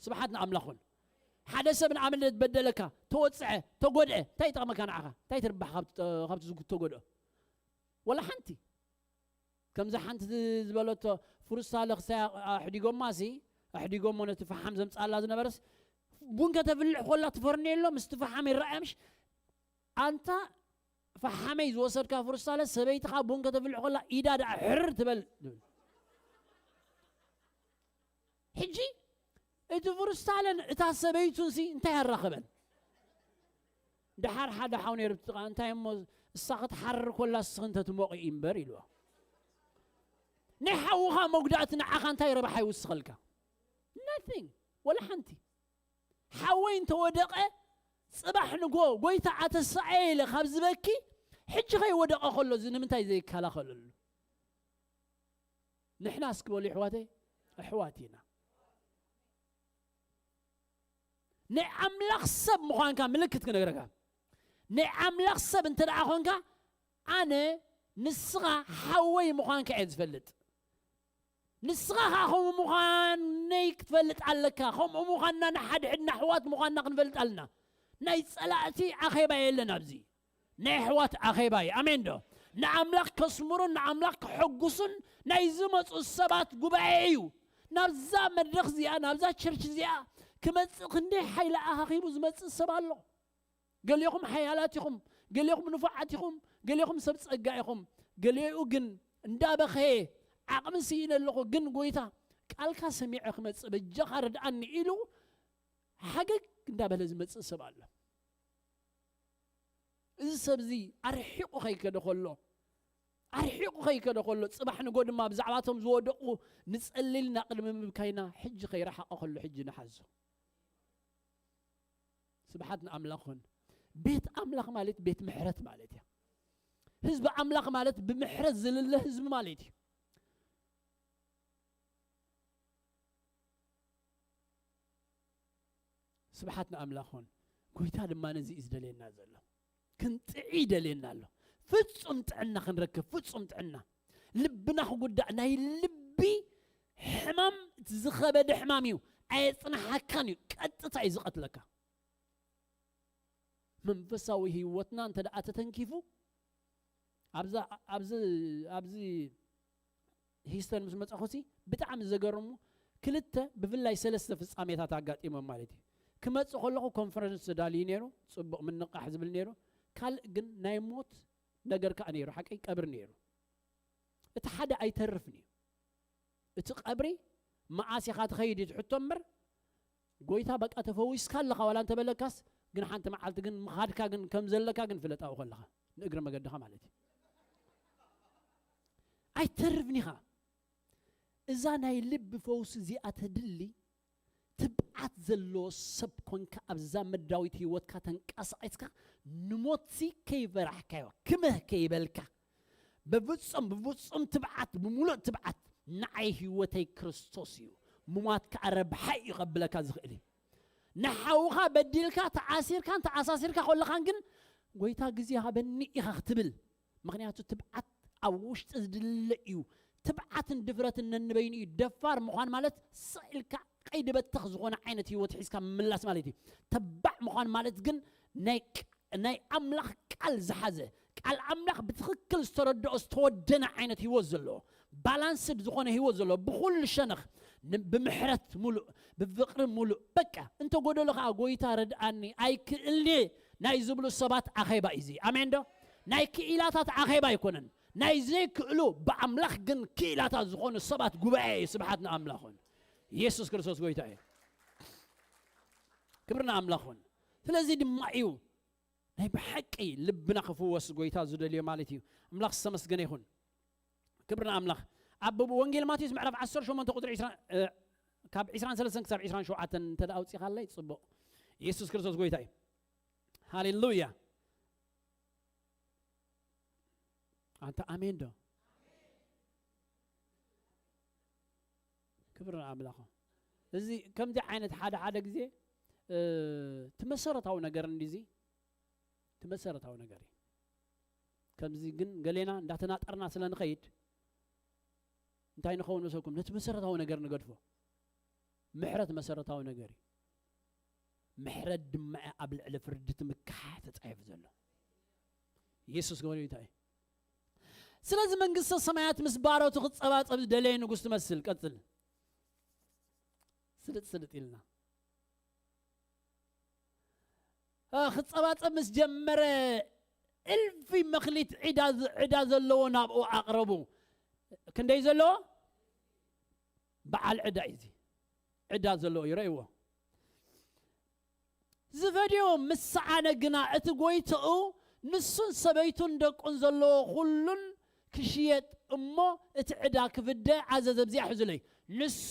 ስብሓት ንኣምላኽ ኹን። ሓደ ሰብ ንኣብነት በደለካ፣ ተወጽዐ፣ ተጎድአ፣ እንታይ ይጠቕመካ ንዓኻ? እንታይ ትርባሕ ካብቲ፣ ካብቲ ዝጉ-፣ ተጎድኦ? ወላ ሓንቲ። ከምዛ ሓንቲ ዝ-፣ ዝበለቶ ፍሩስታለ ክሳይ ኣሕዲጎማ ሲ፣ ኣሕዲጎሞ ነቲ ፈሓም ዘምጽኣላ ዝነበረስ፣ ቡን ከተፍልሕ ኮላ ትፈርንዮ ኣሎ፣ ምስቲ ፈሓም ይረኣያ ምሽ? ኣንታ ፈሓመይ ዝወሰድካ ፍሩስታለ፣ ሰበይትኻ ቡን ከተፍልሕ ኮላ ኢዳ ደኣ ሕር ትበል። ሕጂ እቲ ፍሩስታለን እታ ሰበይቱንሲ እንታይ ኣራኸበን? ደሓር ሓደ ሓው ነይሩ ብጥቓ፣ እንታይ እሞ እሳ ክትሓርር ኮላ እስኺ እንተ ትሞቒ እምበር ኢልዋ። ናይ ሓውኻ መጉዳእቲ ንዓኻ እንታይ ረብሓ ይውስኸልካ? Nothing። ወላ ሓንቲ። ሓወይ እንተወደቐ፣ ጽባሕ ንጎ ጎይታ ኣተሳእየ ኢለ ካብ ዝበኪ፣ ሕጂ ከይወደቐ ከሎ እዚ ንምንታይ ዘይከላኸለሉ? ንሕና እስኪ በሉ፣ ኣሕዋተይ፣ ኣሕዋት ኢና። ናይ ኣምላኽ ሰብ ምዃንካ ምልክት ክነግረካ። ናይ ኣምላኽ ሰብ እንተ ደኣ ኾንካ፣ ኣነ ንስኻ ሓወይ ምዃንካ እየ ዝፈልጥ። ንስኻ ኸዓ ከምኡ ምዃነይ ክትፈልጥ ኣለካ። ከምኡ ምዃንና፣ ንሓድሕድና ኣሕዋት ምዃንና ክንፈልጥ ኣለና። ናይ ጸላእቲ ኣኼባ የለን ኣብዚ። ናይ ኣሕዋት ኣኼባ እዩ። ኣሜን ዶ? ንኣምላኽ ከስምሩን ንኣምላኽ ከሐጉሱን ናይ ዝመጹ ሰባት ጉባኤ እዩ። ናብዛ መድረኽ እዚኣ፣ ናብዛ ቸርች እዚኣ ክመጽእ ክንደይ ሓይሊ ኣኻኺቡ ዝመጽእ ሰብ ኣሎ። ገሊኹም ሓያላት ኢኹም፣ ገሊኹም ንፉዓት ኢኹም፣ ገሊኹም ሰብ ጸጋ ኢኹም። ገሊኡ ግን እንዳበኸየ፣ ዓቕሚ ስኢነ ኣለኹ፣ ግን ጎይታ ቃልካ ሰሚዐ ክመጽእ በጃኻ ርድኣኒ ኢሉ ሓገግ እንዳበለ ዝመጽእ ሰብ ኣሎ። እዚ ሰብ እዚ ኣርሒቑ ከይከደ ከሎ፣ ኣርሒቑ ከይከደ ከሎ፣ ጽባሕ ንጎ ድማ ብዛዕባቶም ዝወደቑ ንጸሊ ኢልና ቅድሚ ምብካይና፣ ሕጂ ከይረሓቐ ከሎ፣ ሕጂ ንሓዞ። ስብሓት ንኣምላኽ ኹን። ቤት ኣምላኽ ማለት ቤት ምሕረት ማለት እያ። ህዝቢ ኣምላኽ ማለት ብምሕረት ዝልለ ህዝቢ ማለት እዩ። ስብሓት ንኣምላኽ ኹን። ጎይታ ድማ ነዚ እዩ ዝደልየና ዘሎ። ክንጥዒ ይደልየና ኣሎ። ፍጹም ጥዕና ክንረክብ፣ ፍጹም ጥዕና። ልብና ክጉዳእ፣ ናይ ልቢ ሕማም፣ እቲ ዝኸበደ ሕማም እዩ። ኣየጽንሓካን እዩ፣ ቀጥታ እዩ ዝቐትለካ። መንፈሳዊ ህይወትና እንተ ደኣ ተተንኪፉ፣ ኣብዛ፣ ኣብዚ፣ ኣብዚ ሂስተን ምስ መጻኹሲ ብጣዕሚ ዘገርሙ ክልተ፣ ብፍላይ ሰለስተ ፍጻሜታት ኣጋጢሞም ማለት እዩ። ክመጽእ ከለኹ ኮንፈረንስ ተዳልዩ ነይሩ፣ ጽቡቕ ምንቕቓሕ ዝብል ነይሩ። ካልእ ግን ናይ ሞት ነገር ከኣ ነይሩ፣ ሓቀይ ቀብሪ ነይሩ። እቲ ሓደ ኣይተርፍን እዩ። እቲ ቀብሪ መዓስ ኢኻ ትኸይድ እዩ ትሕቶ እምበር፣ ጎይታ በቃ ተፈዊስካ ኣለኻ ዋላ እንተበለካስ፣ ግን ሓንቲ መዓልቲ ግን ምኻድካ ግን ከም ዘለካ ግን ፍለጥ ኣብኡ ከለኻ፣ ንእግሪ መገድኻ ማለት እዩ። ኣይተርፍን ኢኻ። እዛ ናይ ልቢ ፈውሲ እዚኣ ተድሊ፣ ትብዓት ዘለዎ ሰብ ኮንካ ኣብዛ ምድራዊት ህይወትካ ተንቀሳቒስካ ንሞትሲ ከይፈራሕካዮ፣ ክምህ ከይበልካ፣ ብፍጹም፣ ብፍጹም ትብዓት፣ ብምሉእ ትብዓት፣ ንዓይ ህይወተይ ክርስቶስ እዩ፣ ምሟት ከኣ ረብሓ እዩ ከብለካ ዝኽእል እዩ። ንሓውኻ በዲልካ፣ ተኣሲርካን ተኣሳሲርካ ከለኻን ግን፣ "ጎይታ ግዜ ሃበኒ" ኢኻ ክትብል። ምኽንያቱ ትብዓት ኣብ ውሽጢ ዝድለ እዩ። ትብዓትን ድፍረትን ነንበይኑ እዩ። ደፋር ምዃን ማለት ስቕ ኢልካ ቀይዲ በተኽ ዝኾነ ዓይነት ህይወት ሒዝካ ምምላስ ማለት እዩ። ተባዕ ምዃን ማለት ግን ናይ ቅ-፣ ናይ ኣምላኽ ቃል ዝሓዘ፣ ቃል ኣምላኽ ብትኽክል ዝተረድኦ፣ ዝተወደነ ዓይነት ህይወት ዘለዎ፣ ባላንስድ ዝኾነ ህይወት ዘለዎ፣ ብኹሉ ሸነኽ ን-፣ ብምሕረት ሙሉእ፣ ብፍቕሪ ሙሉእ፣ በቃ እንተ ጎደሎ ከኣ ጎይታ ርድኣኒ ኣይክእልኒ ናይ ዝብሉ ሰባት ኣኼባ እዩ እዚ። ኣሜን ዶ? ናይ ክኢላታት ኣኼባ ኣይኮነን። ናይ ዘይክእሉ ብኣምላኽ ግን ክኢላታት ዝኾኑ ሰባት ጉባኤ እዩ። ስብሓት ንኣምላኽ ይኹን። ኢየሱስ ክርስቶስ ጎይታ እዩ። ክብሪ ንኣምላኽ ይኹን። ስለዚ ድማ እዩ ናይ ብሓቂ ልብና ክፍወስ ጎይታ ዝደልዮ ማለት እዩ። ኣምላኽ ዝተመስገነ ይኹን። ክብሪ ንኣምላኽ። ኣብ ወንጌል ማቴዎስ ምዕራፍ ዓሰርተ ሸሞንተ ቁጽሪ ዕስራ፣ እ፣ ካብ ዕስራን ሰለስተን ክሳብ ዕስራን ሸውዓተን እንተ ደኣ ኣውጺኻለይ ጽቡቕ። ኢየሱስ ክርስቶስ ጎይታ እዩ። ሃሌሉያ። ኣንታ ኣሜን ዶ? ክብሪ ንኣምላኽ። እዚ ከምዚ ዓይነት ሓደ ሓደ ግዜ፣ እ፣ እቲ መሰረታዊ ነገር እንዲዚ፣ እቲ መሰረታዊ ነገር እዩ። ከምዚ ግን ገሌና እንዳተናጠርና ስለ ንኸይድ፣ እንታይ ንኸውን መሰልኩም? ነቲ መሰረታዊ ነገር ንገድፎ። ምሕረት መሰረታዊ ነገር እዩ። ምሕረት ድማ እያ ኣብ ልዕሊ ፍርዲ ትምክሓ ተጻሒፉ ዘሎ። ኢየሱስ ጎይታ እዩ። ስለዚ መንግስተ ሰማያት ምስ ባሮቱ ክጸባጸብ ዝደለየ ንጉስ ትመስል። ቀጽል። ስልጥ ስልጥ ኢልና። እ፣ ክጸባጸብ ምስ ጀመረ፣ እልፊ መኽሊት ዕዳ፣ ዕዳ ዘለዎ ናብኡ ኣቕረቡ። ክንደይ ዘለዎ? በዓል ዕዳ እዩ እዚ። ዕዳ ዘለዎ እዩ፣ ረእይዎ። ዝፈድዮ ምስ ሰኣነ ግና፣ እቲ ጎይትኡ ንሱን ሰበይቱን ደቁን ዘለዎ ኩሉን ክሽየጥ እሞ እቲ ዕዳ ክፍደ ኣዘዘ። እዚኣ ሕዙለይ። ንሱ፣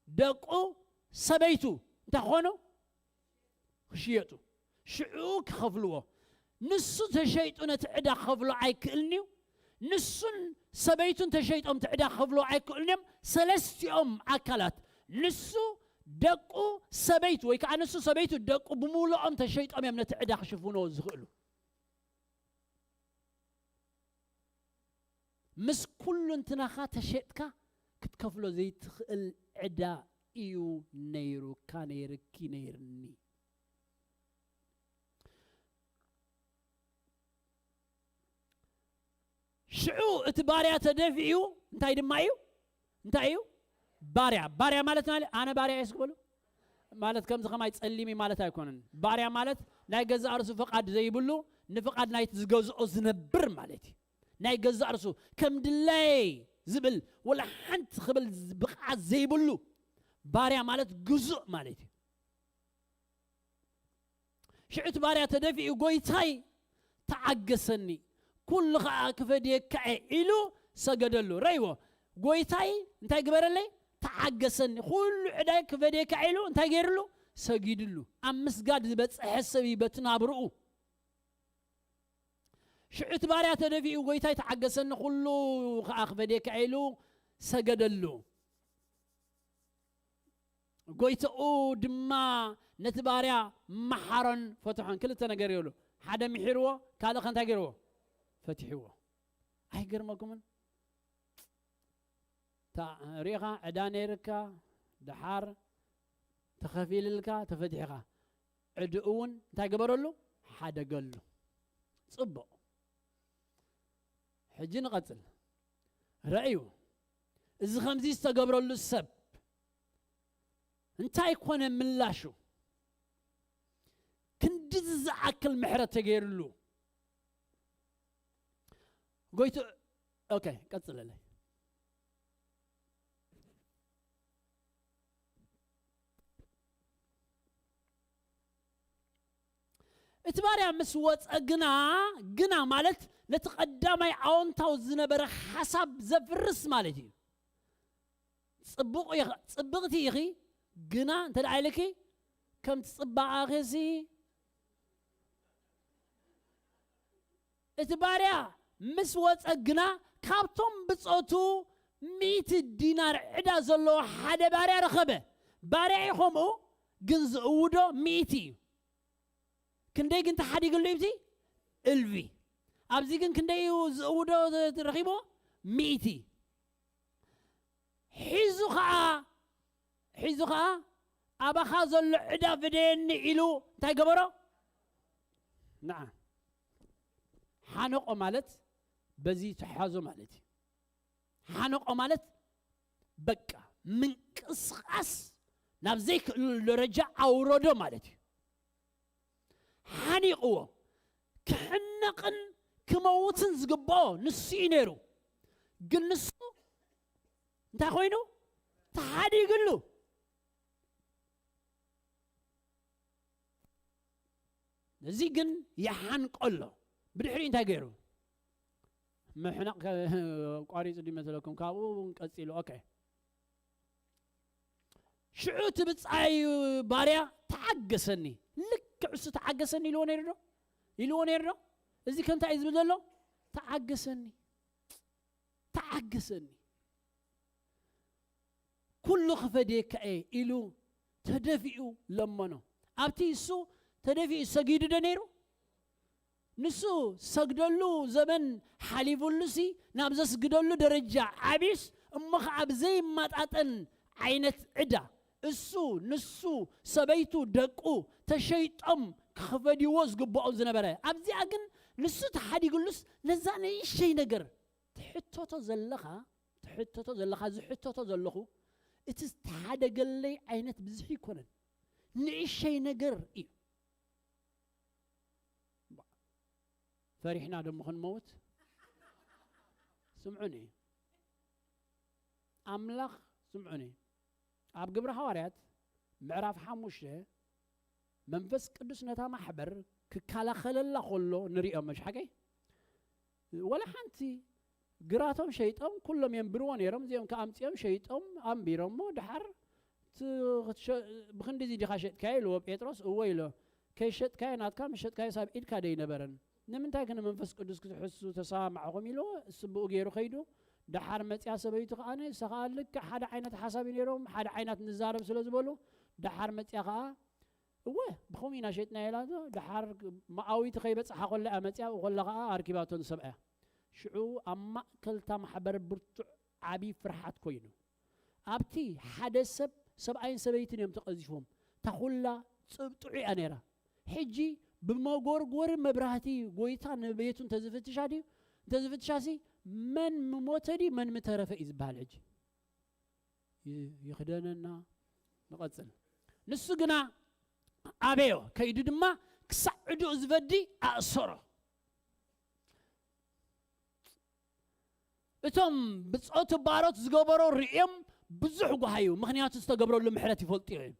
ደቁ፣ ሰበይቱ እንታይ ክኾኑ? ክሽየጡ። ሽዑ ክኸፍልዎ። ንሱ ተሸይጡ ነቲ ዕዳ ክኸፍሎ ኣይክእልን እዩ። ንሱን ሰበይቱን ተሸይጦም እቲ ዕዳ ክኸፍልዎ ኣይክእሉን እዮም። ሰለስቲኦም ኣካላት፣ ንሱ፣ ደቁ፣ ሰበይቱ ወይ ከዓ ንሱ ሰበይቱ፣ ደቁ ብምሉኦም ተሸይጦም እዮም ነቲ ዕዳ ክሽፍንዎ ዝኽእሉ። ምስ ኩሉ እንትናኻ ተሸጥካ ክትከፍሎ ዘይትኽእል ዕዳ እዩ ነይሩካ፣ ነይርኪ፣ ነይርኒ። ሽዑ እቲ ባርያ ተደፊኡ እንታይ ድማ እዩ? እንታይ እዩ? ባርያ። ባርያ ማለት፣ ኣነ ባርያ እየ እስኪ በሉ። ማለት ከምዚ ከማይ ጸሊም እዩ ማለት ኣይኮነን። ባርያ ማለት ናይ ገዛእ ርእሱ ፍቓድ ዘይብሉ፣ ንፍቓድ ናይቲ ዝገዝኦ ዝነብር ማለት እዩ። ናይ ገዛእ ርእሱ ከም ድላየይ ዝብል፣ ወላ ሓንቲ ክብል ብቕዓት ዘይብሉ፣ ባርያ ማለት ግዙእ ማለት እዩ። ሽዑ እቲ ባርያ ተደፊኡ፣ "ጎይታይ ተዓገሰኒ፣ ኩሉ ኸዓ ክፈድየካ እየ" ኢሉ ሰገደሉ። ረእይዎ፣ "ጎይታይ እንታይ ግበረለይ? ተዓገሰኒ፣ ኩሉ ዕዳይ ክፈድየካ" ኢሉ እንታይ ገይርሉ? ሰጊድሉ። ኣብ ምስጋድ ዝበጽሐ ሰብ እዩ በቲ ናብርኡ። ሽዑ እቲ ባርያ ተደፊኡ፣ "ጎይታይ ተዓገሰኒ፣ ኩሉ ኸዓ ክፈድየካ" ኢሉ ሰገደሉ። ጎይታኡ ድማ ነቲ ባርያ መሓሮን ፈትሖን። ክልተ ነገር ይብሉ። ሓደ ምሒርዎ፣ ካልእ ከ እንታይ ገይርዎ? ፈትሕዎ። ኣይገርመኩምን? እታ ርኢኻ፣ ዕዳ ነይርካ፣ ደሓር ተኸፊልልካ፣ ተፈቲሕኻ። ዕድኡ እውን እንታይ ገበረሉ? ሓደገሉ። ጽቡቕ። ሕጂ ንቐጽል። ረእዩ፣ እዚ ከምዚ ዝተገብረሉ ሰብ እንታይ ኮነ ምላሹ? ክንድዚ ዝኣክል ምሕረት ተገይርሉ። ጎይቱ፣ ኦኬ፣ ቀጽለለይ። እቲ ባርያ ምስ ወጸ ግና፣ ግና ማለት ነቲ ቀዳማይ ኣወንታዊ ዝነበረ ሓሳብ ዘፍርስ ማለት እዩ። ጽቡቕ ኢኺ፣ ጽብቕቲ ኢኺ፣ ግና እንተ ደኣ ኢልኪ፣ ከምቲ ጽባቐኺሲ፣ እቲ ባርያ ምስ ወጸ ግና፣ ካብቶም ብጾቱ ሚእቲ ዲናር ዕዳ ዘለዎ ሓደ ባርያ ረኸበ። ባርያ እዩ ከምኡ፣ ግን ዝእውዶ ሚእቲ እዩ። ክንደይ ግን ተሓዲግሉ እዩ እቲ እልፊ? ኣብዚ ግን ክንደይ እዩ ዝእውዶ ረኺብዎ? ሚእቲ። ሒዙ ኸዓ፣ ሒዙ ኸዓ፣ "ኣባኻ ዘሎ ዕዳ ፍደየኒ" ኢሉ እንታይ ገበሮ? ንዓ፣ ሓነቆ ማለት በዚ ተሓዞ ማለት እዩ። ሓነቆ ማለት በቃ ምንቅስቓስ ናብ ዘይክእለሉ ደረጃ ኣውረዶ ማለት እዩ። ሓኒቕዎ። ክሕነቕን ክመውትን ዝግብኦ ንሱ እዩ ነይሩ። ግን ንሱ እንታይ ኮይኑ? ተሓዲግሉ። እዚ ግን ይሓንቆ ኣሎ። ብድሕሪኡ እንታይ ገይሩ? ምሕናቕ ከ-፣ ቋሪጹ ድዩ መስለኩም? ካብኡ እውን ቀጺሉ። ኦኬ። ሽዑ እቲ ብጻዩ ባርያ፣ "ተዓገሰኒ፣ ልክዕ እሱ ተዓገሰኒ" ኢልዎ ነይሩ ዶ? ኢልዎ ነይሩ ዶ? እዚ ከ እንታይ እዩ ዝብል ዘሎ? "ተዓገሰኒ፣ ተዓገሰኒ፣ ኩሉ ክፈድየካ እየ" ኢሉ ተደፊኡ ለመኖ። ኣብቲ እሱ ተደፊኡ ሰጊዱ ዶ ነይሩ? ንሱ ሰግደሉ ዘመን ሓሊፉሉሲ፣ ናብ ዘስግደሉ ደረጃ ዓብዩስ፣ እሞ ኸዓ ብዘይመጣጠን ዓይነት ዕዳ፣ እሱ፣ ንሱ፣ ሰበይቱ፣ ደቁ ተሸይጦም ክኽፈድዎ ዝግብኦም ዝነበረ። ኣብዚኣ ግን ንሱ ተሓዲግሉስ፣ ነዛ ንእሽተይ ነገር ትሕተቶ ዘለኻ፣ ትሕተቶ ዘለኻ፣ ዝሕተቶ ዘለኹ፣ እቲ ዝተሓደገለይ ዓይነት ብዝሒ ኣይኮነን። ንእሽተይ ነገር እዩ። ፈሪሕና ደሞ ክንመውት? ስምዑኒ። ኣምላኽ፣ ስምዑኒ። ኣብ ግብረ ሃዋርያት ምዕራፍ ሓሙሽተ፣ መንፈስ ቅዱስ ነታ ማሕበር ክከላኸለላ ከሎ ንሪኦ፣ መሽ ሓቀይ? ወላ ሓንቲ ግራቶም ሸይጦም፣ ኩሎም የንብርዎ ነይሮም። እዚኦም ከኣ ኣምጺኦም ሸይጦም፣ ኣንቢሮሞ፣ ድሓር፣ "እቲ ክትሸ-፣ ብኽንድዚ ዲኻ ሸጥካዮ?" ኢልዎ ጴጥሮስ። "እወ" ኢሎ። "ከይሸጥካዮ ናትካ፣ ምስ ሸጥካዮስ ኣብ ኢድካ ደይነበረን? ንምንታይ ከ ንመንፈስ ቅዱስ ክትሕሱ ተሰማማዕኹም?" ኢልዎ። እሱ ብኡ ገይሩ ከይዱ። ደሓር መጽያ ሰበይቱ ከኣ፣ ንሳ ከኣ ልክዕ ሓደ ዓይነት ሓሳብ እዩ ነይሮም፣ ሓደ ዓይነት ንዛረብ ስለ ዝበሉ፣ ደሓር መፅያ ከዓ፣ እወ፣ ብኸምኡ ኢና ሸጥና ኢላቶ። ደሓር መኣዊቲ ከይበፅሓ ከሎ እያ መፅያ፣ ከሎ ከዓ ኣርኪባቶ ንሰብኣያ። ሽዑ ኣብ ማእከልታ ማሕበር ብርቱዕ ዓብዪ ፍርሓት ኮይኑ። ኣብቲ ሓደ ሰብ፣ ሰብኣይን ሰበይትን እዮም ተቐዚፎም። ታኹላ ጽብጥዑ እያ ነይራ። ሕጂ ብመጎርጎሪ መብራህቲ ጎይታ ንቤቱ እንተዝፍትሻ ድዩ? እንተዝፍትሻሲ መን ምሞተ ድዩ መን ምተረፈ እዩ ዝበሃል። ሕጂ ይ-፣ ይኽደነና። ንቐጽል። ንሱ ግና ኣበዮ፣ ከይዱ ድማ ክሳዕ ዕዱእ ዝበዲ ኣእሰሮ። እቶም ብጾቱ ባሮት ዝገበሮ ርእዮም ብዙሕ ጓሃዩ፣ ምኽንያቱ ዝተገብረሉ ምሕረት ይፈልጡ እዮም።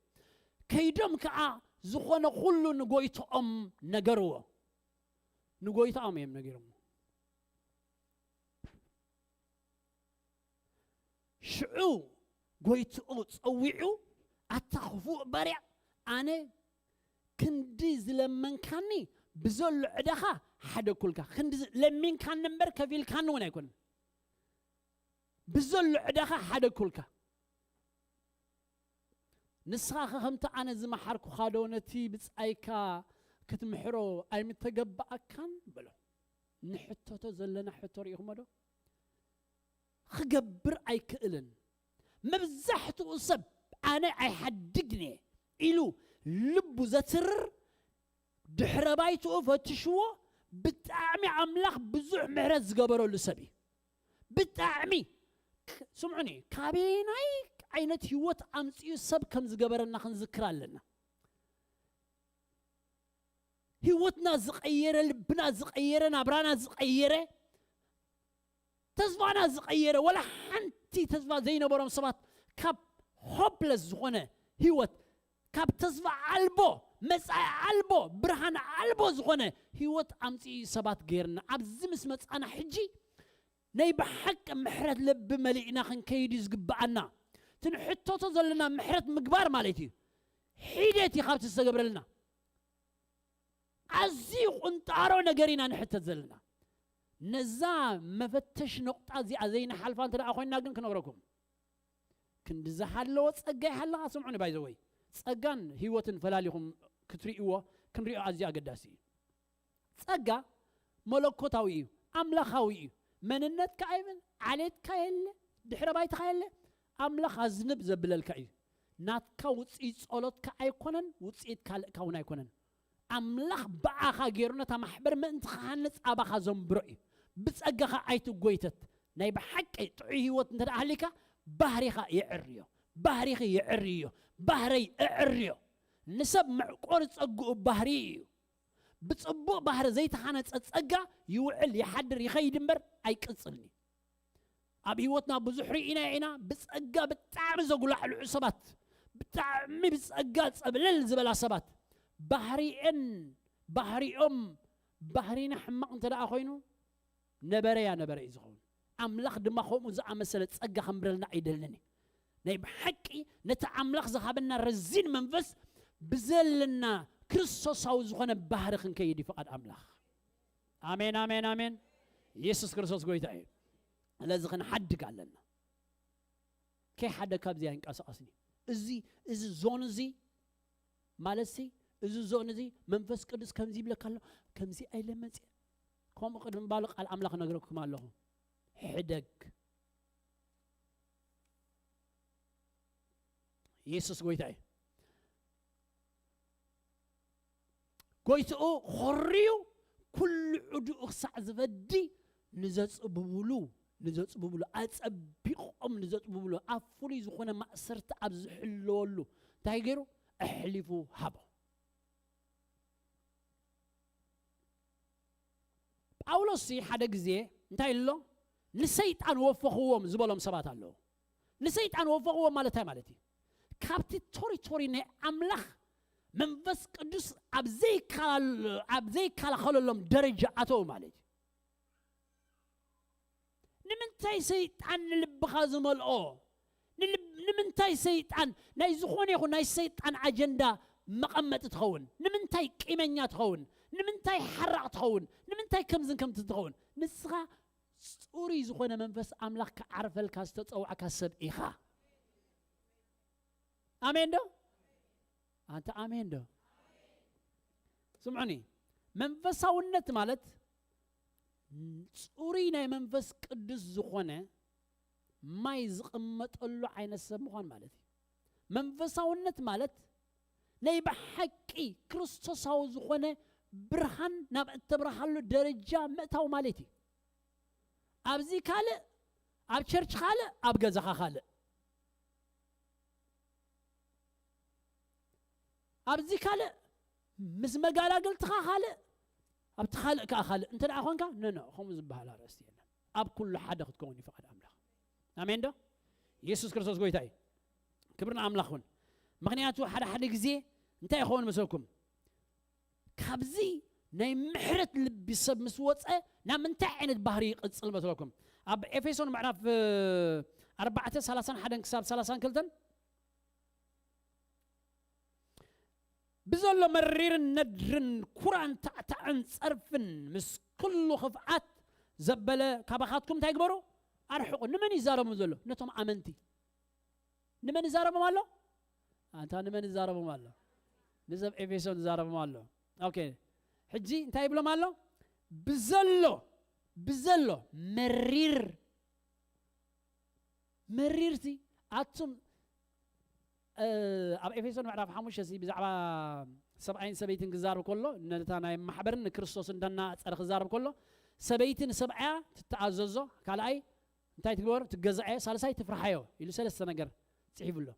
ከይዶም ከኣ ዝኾነ ኩሉ ንጎይትኦም ነገርዎ። ንጎይትኦም እዮም ነጊሮም። ሽዑ ጎይትኡ ጸዊዑ፣ ኣታ ክፉእ ባርያ፣ ኣነ ክንዲ ዝለመንካኒ ብዘሎ ዕዳኻ ሓደኩልካ። ክንዲ ዝ-፣ ለሚንካኒ እምበር ከፊልካኒ እውን ኣይኮነን። ብዘሎ ዕዳኻ ሓደኩልካ። ንስኻ ኸ ከምቲ ኣነ ዝመሓርኩኻ ዶ ነቲ ብጻይካ ክትምሕሮ ኣይምተገባኣካን? በሎ። ንሕተቶ ዘለና ሕቶ ርኢኹሞ ዶ? ክገብር ኣይክእልን። መብዛሕትኡ ሰብ ኣነ ኣይሓድግን እየ ኢሉ ልቡ ዘትርር፣ ድሕረ ባይትኡ ፈትሽዎ፣ ብጣዕሚ ኣምላኽ ብዙሕ ምሕረት ዝገበረሉ ሰብ እዩ። ብጣዕሚ ክ-፣ ስምዑኒ፣ ካበየናይ ዓይነት ህይወት ኣምጺኡ ሰብ ከም ዝገበረና ክንዝክር ኣለና። ህይወትና ዝቐየረ፣ ልብና ዝቐየረ፣ ናብራና ዝቐየረ፣ ተስፋና ዝቐየረ፣ ወላ ሓንቲ ተስፋ ዘይነበሮም ሰባት ካብ ሆፕለስ ዝኾነ ህይወት፣ ካብ ተስፋ ኣልቦ፣ መጻኢ ኣልቦ፣ ብርሃን ኣልቦ ዝኾነ ህይወት ኣምጺኡ ሰባት ገይርና። ኣብዚ ምስ መጻና ሕጂ ናይ ብሓቂ ምሕረት ልቢ መሊእና ክንከይድ እዩ ዝግብኣና። እቲ ንሕተቶ ዘለና ምሕረት ምግባር ማለት እዩ። ሒደት እዩ ካብቲ ዝተገብረልና። ኣዝዩ ቁንጣሮ ነገር ኢና ንሕተት ዘለና። ነዛ መፈተሽ ነቑጣ እዚኣ ዘይንሓልፋ እንተ ደኣ ኮይንና ግን ክነግረኩም። ክንዲ ዝሃለወ ጸጋ ይሃለኻ፣ ስምዑኒ፣ ባይ ዘ ወይ። ጸጋን ህይወትን ፈላሊኹም ክትርእይዎ፣ ክንርእዮ ኣዝዩ ኣገዳሲ እዩ። ጸጋ መለኮታዊ እዩ፣ ኣምላኻዊ እዩ። መንነትካ ኣይብል፣ ዓሌትካ የለ፣ ድሕረ ባይትኻ የለ። ኣምላኽ ኣዝንብ ዘብለልካ እዩ። ናትካ ውጽኢት ጸሎትካ ኣይኮነን፣ ውጽኢት ካልእካ እውን ኣይኮነን። ኣምላኽ ብኣኻ ገይሩ ነታ ማሕበር ምእንቲ ክሃንጽ ኣባኻ ዘንብሮ እዩ። ብጸጋኻ ኣይትጎይተት። ናይ ብሓቂ ጥዑይ ህይወት እንተ ደኣ ሃሊካ፣ ባህሪኻ የዕርዮ፣ ባህሪኺ የዕርዮ፣ ባህረይ እዕርዮ። ንሰብ መዕቆሪ ጸግኡ ባህሪ እዩ። ብጽቡቕ ባህሪ ዘይተሃነጸ ጸጋ ይውዕል፣ ይሓድር፣ ይኸይድ እምበር ኣይቅጽልን እዩ። ኣብ ህይወትና ብዙሕ ርኢና ኢና፣ ብጸጋ ብጣዕሚ ዘጉላዕልዑ ሰባት፣ ብጣዕሚ ብጸጋ ጸብለል ዝበላ ሰባት፣ ባህሪኤን፣ ባህሪኦም፣ ባህሪና ሕማቕ እንተ ደኣ ኮይኑ፣ ነበረያ ነበረ እዩ ዝኸውን። ኣምላኽ ድማ ከምኡ ዝኣመሰለ ጸጋ ከንብረልና ኣይደልን እዩ። ናይ ብሓቂ ነቲ ኣምላኽ ዝሃበና ረዚን መንፈስ ብዘለና ክርስቶሳዊ ዝኾነ ባህሪ ክንከይድ እዩ ፍቓድ ኣምላኽ። ኣሜን፣ ኣሜን፣ ኣሜን። ኢየሱስ ክርስቶስ ጎይታ እዩ። ስለዚ ክንሓድግ ኣለና። ከይሓደ ካብዚ ኣይንቀሳቐስን እዩ። እዚ፣ እዚ ዞን እዚ ማለት ሲ፣ እዚ ዞን እዚ መንፈስ ቅዱስ ከምዚ ይብለካ ኣሎ፣ ከምዚ ኣይለ መጽእ። ከምኡ ቅድሚ ባሉ ቃል ኣምላኽ ነግረኩም ኣለኹ። ሕደግ። ኢየሱስ ጎይታ እዩ። ጎይትኡ ኾርዩ ኩሉ ዕዱኡ ክሳዕ ዝበዲ ንዘጽብብሉ፣ ንዘጽብብሉ፣ ኣጸቢቖም ንዘጽብብሉ፣ ኣብ ፍሉይ ዝኾነ ማእሰርቲ ኣብ ዝሕለወሉ እንታይ ገይሩ? ኣሕሊፉ ሃቦ። ጳውሎስ ሲ ሓደ ግዜ እንታይ ኢሉ ኣሎ? ንሰይጣን ወፈኽዎም ዝበሎም ሰባት ኣለዉ። ንሰይጣን ወፈኽዎም ማለት እንታይ ማለት እዩ? ካብቲ ቶሪቶሪ ናይ ኣምላኽ መንፈስ ቅዱስ ኣብ ዘይከላል-፣ ኣብ ዘይከላኸለሎም ደረጃ ኣተው ማለት እዩ። ንምንታይ ሰይጣን ንልብኻ ዝመልኦ? ንልብ-፣ ንምንታይ ሰይጣን ናይ ዝኾነ ይኹን ናይ ሰይጣን ኣጀንዳ መቐመጢ ትኸውን? ንምንታይ ቂመኛ ትኸውን? ንምንታይ ሓራቕ ትኸውን? ንምንታይ ከምዝን ከምቲ ትኸውን? ንስኻ ጽሩይ ዝኾነ መንፈስ ኣምላኽ ክዓርፈልካ ዝተጸውዐካ ሰብ ኢኻ። ኣሜን ዶ? ኣንተ ኣሜን ዶ? ስምዑኒ፣ መንፈሳውነት ማለት ጽሩይ ናይ መንፈስ ቅዱስ ዝኾነ ማይ ዝቕመጠሉ ዓይነት ሰብ ምዃን ማለት እዩ። መንፈሳውነት ማለት ናይ ብሓቂ ክርስቶሳዊ ዝኾነ ብርሃን ናብ እተብርሃሉ ደረጃ ምእታው ማለት እዩ። ኣብዚ ካልእ፣ ኣብ ቸርች ካልእ፣ ኣብ ገዛኻ ካልእ። ኣብዚ ካልእ፣ ምስ መጋላገልትኻ ካልእ፣ ኣብቲ ካልእ ከኣ ካልእ እንተ ደኣ ኾንካ፣ ኖ፣ ኖ፣ ከምኡ ዝበሃል ኣርእስቲ የለን። ኣብ ኩሉ ሓደ ክትከውን እዩ ፍቓድ ኣምላኽ። ኣሜን ዶ? የሱስ ክርስቶስ ጎይታ እዩ። ክብሪ ንኣምላኽ ይኹን። ምኽንያቱ ሓደ ሓደ ግዜ እንታይ ይኸውን መሰልኩም? ካብዚ ናይ ምሕረት ልቢ ሰብ ምስ ወጸ ናብ ምንታይ ዓይነት ባህሪ ይቕጽል መስለኩም? ኣብ ኤፌሶን ምዕራፍ፣ እ፣ ኣርባዕተ፣ ሰላሳን ሓደን ክሳብ ሰላሳን ክልተን፣ ብዘሎ መሪርን ነድርን ኩራን ታዕታዕን ጸርፍን ምስ ኩሉ ክፍኣት ዘበለ ካባኻትኩም እንታይ ግበሩ? ኣርሕቑ። ንመን ይዛረቦም ዘሎ? ነቶም ኣመንቲ። ንመን ይዛረቦም ኣሎ? ኣንታ ንመን ይዛረቦም ኣሎ? ንዘብ ኤፌሶን ይዛረቦም ኣሎ። ኦኬ። ሕጂ እንታይ ይብሎም ኣሎ? ብዘሎ፣ ብዘሎ መሪር፣ መሪርቲ ኣቱም፣ እ፣ ኣብ ኤፌሶን ምዕራፍ ሓሙሽተ ሲ ብዛዕባ ሰብኣይን ሰበይትን ክዛረብ ከሎ፣ ነታ ናይ ማሕበርን ንክርስቶስ እንዳናጸረ ክዛረብ ከሎ፣ ሰበይቲ ንሰብኣያ ትተኣዘዞ፣ ካልኣይ እንታይ ትግበር? ትገዝኣዮ፣ ሳልሳይ ትፍርሓዮ ኢሉ ሰለስተ ነገር ጽሒፉ ኣሎ።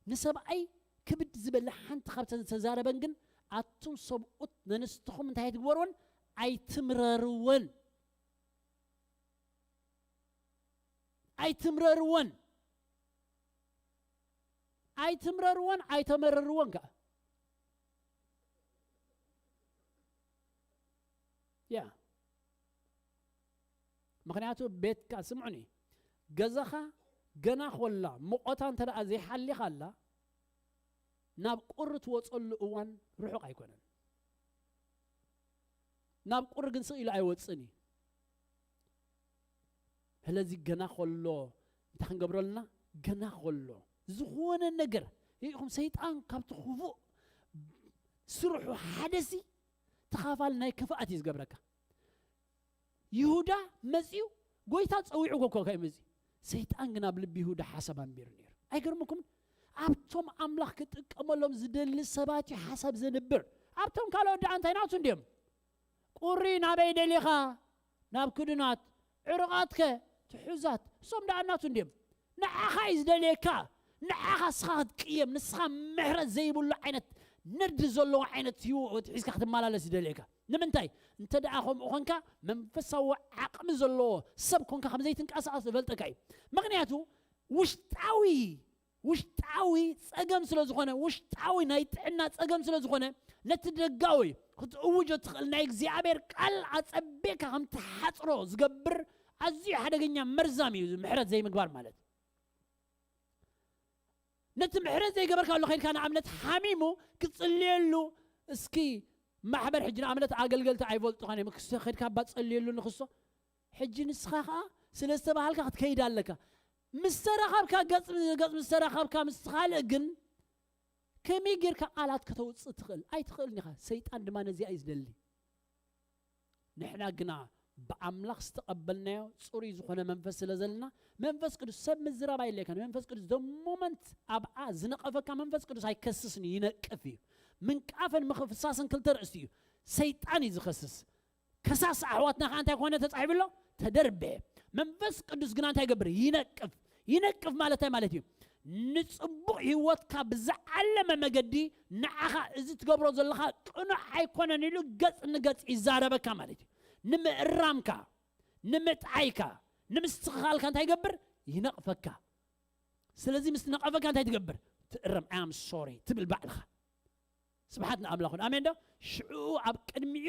ንሰብኣይ ክብድ ዝበለ ሓንቲ ካብተን ዝተዛረበን ግን፣ ኣቱም ሰብኡት ነንስትኹም እንታይ ኣይትግበርወን? ኣይትምረርወን። ኣይትምረርወን። ኣይትምረርወን፣ ኣይተመረርወን ከኣ። ያ። ምኽንያቱ ቤትካ፣ ስምዑኒ፣ ገዛኻ ገና ኮላ፣ ሙቐታ እንተ ደኣ ዘይሓሊኻላ፣ ናብ ቁሪ ትወጸሉ እዋን ርሑቕ ኣይኮነን። ናብ ቁሪ ግን ስቕ ኢሉ ኣይወጽእን እዩ። ስለዚ ገና ከሎ እንታይ ክንገብረልና? ገና ከሎ ዝኾነ ነገር፣ ርኢኹም፣ ሰይጣን ካብቲ ክፉእ ስርሑ ሓደሲ ተኻፋሊ ናይ ክፍኣት እዩ ዝገብረካ። ይሁዳ መጺኡ፣ ጎይታ ጸዊዑ እኮ እዩ መጺኡ። ሰይጣን ግን ኣብ ልቢ ይሁዳ ሓሳብ ኣንቢሩ ነይሩ። ኣይገርመኩምን? ኣብቶም ኣምላኽ ክጥቀመሎም ዝደሊ ሰባት እዩ ሓሳብ ዘንብር። ኣብቶም ካልኦት ደኣ እንታይ ናቱ እንድዮም? ቁሪ ናበይ ደሊኻ? ናብ ክዱናት። ዕሩቓትከ? ትሑዛት። እሶም ደኣ ናቱ እንድዮም? ንዓኻ እዩ ዝደልየካ። ንዓኻ እስኻ ክትቅየም፣ ንስኻ ምሕረት ዘይብሉ ዓይነት ነዲ ዘለዎ ዓይነት ህይወት ሒዝካ ክትመላለስ ይደልየካ። ንምንታይ? እንተ ደኣ ከምኡ ኾንካ፣ መንፈሳዊ ዓቕሚ ዘለዎ ሰብ ኮንካ ከም ዘይትንቀሳቐስ ዝፈልጠካ እዩ። ምኽንያቱ፣ ውሽጣዊ፣ ውሽጣዊ ጸገም ስለ ዝኾነ፣ ውሽጣዊ ናይ ጥዕና ጸገም ስለ ዝኾነ፣ ነቲ ደጋዊ ክትእውጆ ትኽእል ናይ እግዚኣብሔር ቃል ኣጸቢቕካ ከም ትሓጽሮ ዝገብር ኣዝዩ ሓደገኛ መርዛም እዩ፣ ምሕረት ዘይምግባር ማለት። ነቲ ምሕረት ዘይገበርካሉ ኸይድካ ንኣብነት ሓሚሙ ክትጽልየሉ፣ እስኪ ማሕበር ሕጂ ንኣብነት ኣገልገልቲ ኣይፈልጡኻን እዮም፣ ክስ-፣ ኸይድካ እባ ጸልየሉ ንኽሶ። ሕጂ ንስኻ ኸኣ ስለ ዝተባሃልካ ክትከይድ ኣለካ። ምስ ተራኸብካ፣ ገጽ ንገጽ ምስ ተራኸብካ ምስ ካልእ ግን ከመይ ጌርካ ቃላት ከተውጽእ ትኽእል? ኣይትኽእልን ኢኻ። ሰይጣን ድማ ነዚኣ እዩ ዝደሊ። ንሕና ግና ብኣምላኽ ዝተቐበልናዮ ጽሩይ ዝኾነ መንፈስ ስለ ዘለና፣ መንፈስ ቅዱስ ሰብ ምዝራብ ኣየድልየካን። መንፈስ ቅዱስ the moment ኣብኣ ዝነቐፈካ መንፈስ ቅዱስ ኣይከስስን እዩ፣ ይነቅፍ እዩ። ምንቃፍን ምኽፍሳስን ክልተ ርእሲ እዩ። ሰይጣን እዩ ዝኸስስ። ከሳስ ኣሕዋትና ከኣ እንታይ ኮነ ተጻሒፉ ኣሎ? ተደርበየ። መንፈስ ቅዱስ ግና እንታይ ይገብር? ይነቅፍ። ይነቅፍ ማለት እንታይ ማለት እዩ? ንጽቡቕ ህይወትካ ብዝዓለመ መገዲ ንዓኻ እዚ ትገብሮ ዘለኻ ቅኑዕ ኣይኮነን ኢሉ ገጽ ንገጽ ይዛረበካ ማለት እዩ። ንምእራምካ፣ ንምጥዓይካ፣ ንምስትኽኻልካ እንታይ ይገብር? ይነቕፈካ። ስለዚ ምስ ነቐፈካ እንታይ ትገብር? ትእረም። I am sorry ትብል ባዕልኻ። ስብሓት ንኣምላኽ ይኹን። ኣሜን ዶ? ሽዑ ኣብ ቅድሚኡ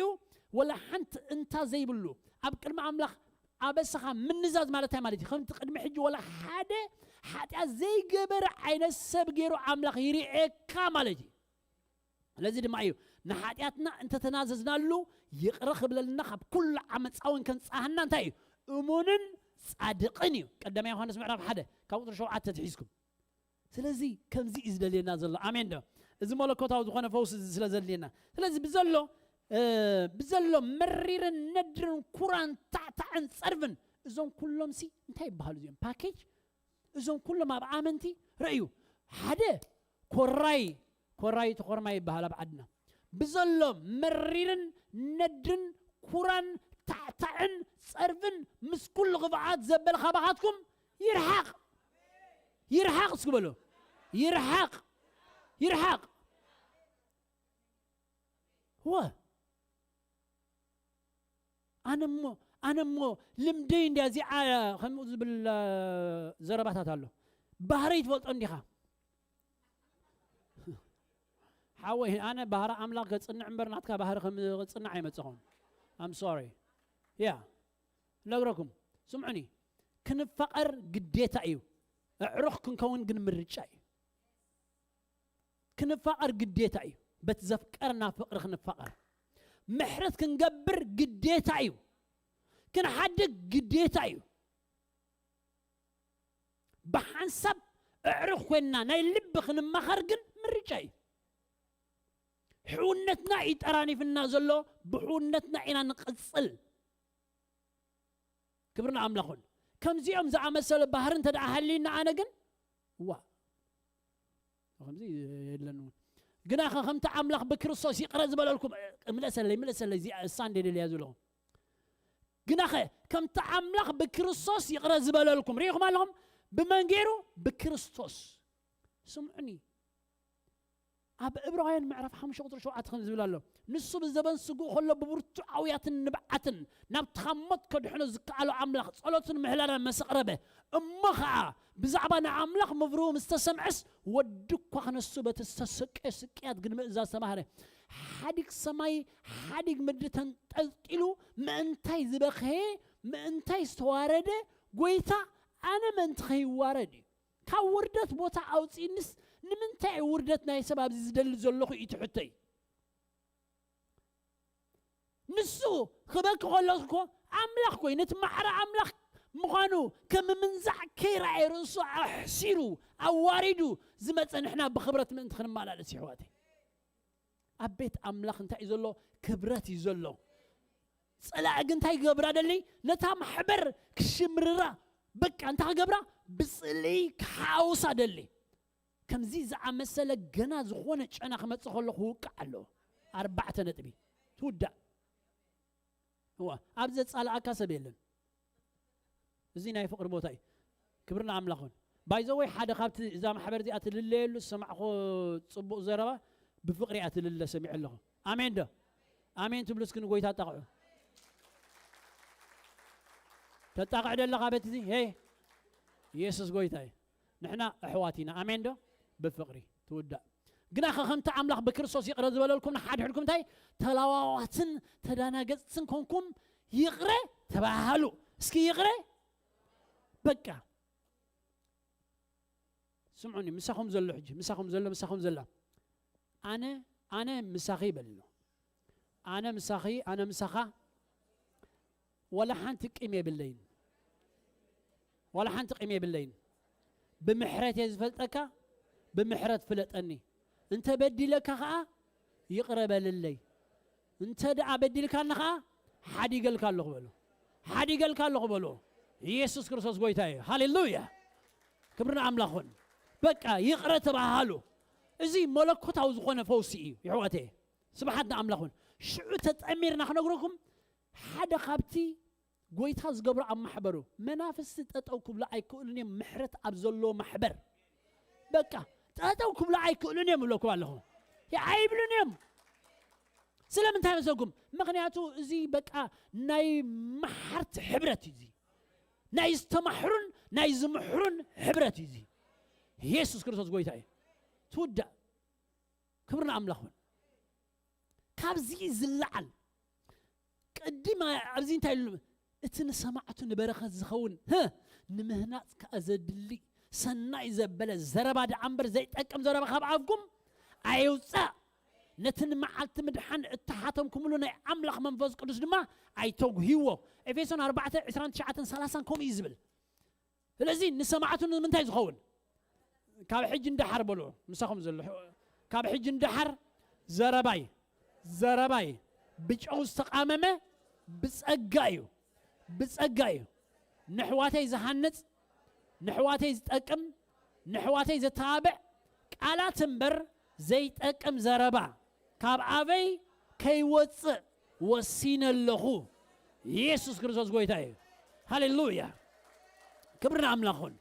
ወላ ሓንቲ እንታ ዘይብሉ፣ ኣብ ቅድሚ ኣምላኽ ኣበሳኻ ምንዛዝ ማለት እንታይ ማለት እዩ? ከምቲ ቅድሚ ሕጂ ወላ ሓደ ሓጢኣት ዘይገበረ ዓይነት ሰብ ገይሩ ኣምላኽ ይርኤካ ማለት እዩ። ስለዚ ድማ እዩ ንሓጢኣትና እንተተናዘዝናሉ ይቕረ ክብለልና፣ ካብ ኩሉ ዓመፃ እውን ከንጻሃና እንታይ እዩ? እሙንን ጻድቕን እዩ። ቀዳማይ ዮሃንስ ምዕራፍ ሓደ ካብ ቁፅሪ ሸውዓተ ትሒዝኩም። ስለዚ ከምዚ እዩ ዝደልየና ዘሎ። ኣሜን ዶ? እዚ መለኮታዊ ዝኾነ ፈውሲ እዚ ስለ ዘድልየና። ስለዚ ብዘሎ እ፣ ብዘሎ መሪርን ነድርን ኩራን ታዕታዕን ጸርፍን፣ እዞም ኩሎም ሲ እንታይ ይበሃሉ እዮም? ፓኬጅ። እዞም ኩሎም ኣብ ኣመንቲ ረእዩ። ሓደ ኮራይ፣ ኮራይ ተኾርማይ ይበሃል ኣብ ዓድና። ብዘሎ መሪርን ነድርን ኩራን ታዕታዕን ጸርፍን ምስ ኩሉ ክፍኣት ዘበል ካባኻትኩም ይርሓቕ። ይርሓቕ እስኪ በሉ። ይርሓቕ። ይርሓቕ። ወ ኣነ እሞ ኣነ እሞ ልምደይ እንድያ እዚኣ ከምኡ ዝብል እ፣ ዘረባታት ኣሎ። ባህረይ ትፈልጦ እንዲኻ ሓወይ? ኣነ ባህሪ ኣምላኽ ከጽንዕ እምበር ናትካ ባህሪ ከም ክጽንዕ ኣይመጽኹም። I'm sorry. ያ ነግረኩም። ስምዑኒ፣ ክንፋቐር ግዴታ እዩ። ኣዕሩኽ ክንከውን ግን ምርጫ እዩ። ክንፋቐር ግዴታ እዩ። በቲ ዘፍቀርና ፍቕሪ ክንፋቐር፣ ምሕረት ክንገብር ግዴታ እዩ። ክንሓድግ ግዴታ እዩ። ብሓንሳብ ኣዕሩኽ ኮይንና ናይ ልቢ ክንማኸር ግን ምርጫ እዩ። ሕውነትና እዩ ጠራኒፍና ዘሎ። ብሕውነትና ኢና ንቕጽል። ክብሪ ንኣምላኽ ይኹን። ከምዚኦም ዝኣመሰለ ባህሪ እንተ ደኣ ሃልዩና ኣነ ግን ዋ ከምዚ የለን እውን። ግናኸ ከምቲ ኣምላኽ ብክርስቶስ ይቕረ ዝበለልኩም፣ ምለሰለይ ምለሰለይ እዚኣ እሳ እንደ ደልያ ዝብለኹም። ግናኸ ከምቲ ኣምላኽ ብክርስቶስ ይቕረ ዝበለልኩም ርኢኹም ኣለኹም። ብመን ገይሩ? ብክርስቶስ። ስምዑኒ። ኣብ ዕብራውያን ምዕራፍ ሓሙሽተ ቁፅሪ ሸውዓተ ከም ዝብል ኣሎ፣ ንሱ ብዘበን ስግኡ ከሎ ብብርቱዕ ኣውያትን ንብዓትን ናብቲ ካብ ሞት ከድሕኖ ዝከኣሎ ኣምላኽ ጸሎትን ምህላላን መሰቕረበ። እሞ ኸዓ ብዛዕባ ንኣምላኽ ምብርሁ ምስ ተሰምዐስ፣ ወዱ እኳ ክነሱ በቲ ዝተሰቀዮ ስቅያት ግን ምእዛዝ ተማህረ። ሓዲግ ሰማይ ሓዲግ ምድሪ ተንጠልጢሉ ምእንታይ ዝበኸየ፣ ምእንታይ ዝተዋረደ፣ ጎይታ ኣነ ምእንቲ ከይዋረድ እዩ። ካብ ውርደት ቦታ ኣውፅእንስ ንምንታይ እዩ ውርደት ናይ ሰብ ኣብዚ ዝደሊ ዘለኹ እዩ ትሕተይ። ንሱ ክበኪ ከሎ እኮ ኣምላኽ ኮይ ነቲ ማዕረ ኣምላኽ ምዃኑ ከም ምንዛዕ ከይረኣየ ርእሱ ኣሕሲሩ ኣዋሪዱ ዝመፀ ንሕና ብኽብረት ምእንቲ ክንመላለስ ይሕዋተይ። ኣብ ቤት ኣምላኽ እንታይ እዩ ዘሎ? ክብረት እዩ ዘሎ። ጸላኢ ግን እንታይ ይገብራ ደሊ? ነታ ማሕበር ክሽምርራ በቃ እንታይ ክገብራ? ብጽልኢ ክሓውሳ ደሊ። ከምዚ ዝኣመሰለ ገና ዝኾነ ጨና ክመጽእ ከሎ ክውቃዕ ኣለዎ። ኣርባዕተ ነጥቢ ትውዳእ። እዋ ኣብ ዘጻልኣካ ሰብ የለን። እዚ ናይ ፍቕሪ ቦታ እዩ። ክብሪ ንኣምላኽ ይኹን። ባይዘወይ ሓደ ካብቲ እዛ ማሕበር እዚኣ ትልለየሉ ዝሰማዕኮ ጽቡቕ ዘረባ ብፍቕሪ እያ ትልለ ሰሚዐ ኣለኹ። ኣሜን ዶ? ኣሜን ትብሉ እስኪ ንጎይታ ኣጣቕዑ። ተጣቕዕ ደለኻ በቲ እዚ ሄይ ኢየሱስ ጎይታ እዩ። ንሕና ኣሕዋት ኢና። ኣሜን ዶ? ብፍቕሪ ትውዳእ። ግና ኸ ከምቲ ኣምላኽ ብክርስቶስ ይቕረ ዝበለልኩም ንሓድሕድኩም እንታይ ተለዋዋትን ተዳናገጽትን ኮንኩም ይቕረ ተባሃሉ። እስኪ ይቕረ በቃ ስምዑኒ፣ ምሳኹም ዘሎ ሕጂ፣ ምሳኹም ዘሎ፣ ምሳኹም ዘላ። ኣነ፣ ኣነ ምሳኺ ይበል ኣሎ። ኣነ ምሳኺ፣ ኣነ ምሳኻ፣ ዋላ ሓንቲ ቂም የብለይን። ዋላ ሓንቲ ቂም የብለይን። ብምሕረት እየ ዝፈልጠካ፣ ብምሕረት ፍለጠኒ። እንተ በዲለካ ኸዓ ይቕረ በልለይ። እንተ ደኣ በዲልካኒ ኸዓ ሓዲገልካ ኣለኹ በሎ። ሓዲገልካ ኣለኹ በሎ። ኢየሱስ ክርስቶስ ጎይታ እዩ። ሃሌሉያ። ክብሪ ንኣምላኽ ይኹን። በቃ ይቕረ ተባሃሉ። እዚ መለኮታዊ ዝኾነ ፈውሲ እዩ ይሕዋተየ። ስብሓት ንኣምላኽ ይኹን። ሽዑ ተጠሚርና ክነግረኩም ሓደ ካብቲ ጎይታ ዝገብሮ ኣብ ማሕበሩ መናፍስቲ ጠጠው ክብሉ ኣይክእሉን እዮም። ምሕረት ኣብ ዘለዎ ማሕበር በቃ ጠጠው ክብሉ ኣይክእሉን እዮም እብለኩም ኣለኹ። ያ ኣይብሉን እዮም። ስለምንታይ መሰልኩም? ምኽንያቱ እዚ በቃ ናይ መሓርቲ ሕብረት እዩ። እዚ ናይ ዝተማሕሩን ናይ ዝምሕሩን ሕብረት እዩ። እዚ ኢየሱስ ክርስቶስ ጎይታ እዩ። ትውዳእ። ክብሪ ንኣምላኽ ይኹን። ካብዚ ዝለዓል ቅድም ኣብዚ እንታይ ኢሉ? እቲ ንሰማዕቱ ንበረኸት ዝኸውን ህ ንምህናፅ ከኣ ዘድሊ ሰናይ ዘበለ ዘረባ ደኣ እምበር ዘይጠቅም ዘረባ ካብ ኣፍኩም ኣይውፃእ። ነቲ ንመዓልቲ ምድሓን እተሓተምኩምሉ ናይ ኣምላኽ መንፈስ ቅዱስ ድማ ኣይተጉህይዎ። ኤፌሶን ኣርባዕተ ዕስራን ትሽዓተን ሰላሳን ከምኡ እዩ ዝብል። ስለዚ ንሰማዕቱ ንምንታይ ዝኸውን? ካብ ሕጂ እንዳሓር በልዎ፣ ምሳኹም ዘሎ። ካብ ሕጂ ንደሓር ዘረባይ፣ ዘረባይ ብጨው ዝተቓመመ ብጸጋ እዩ፣ ብጸጋ እዩ። ንሕዋተይ ዝሃንጽ፣ ንሕዋተይ ዝጠቅም፣ ንሕዋተይ ዘተባብዕ ቃላት እምበር ዘይጠቅም ዘረባ ካብ ኣፈይ ከይወጽእ ወሲነ ኣለኹ። ኢየሱስ ክርስቶስ ጎይታ እዩ። ሃሌሉያ! ክብሪ ንኣምላኽ ይኹን።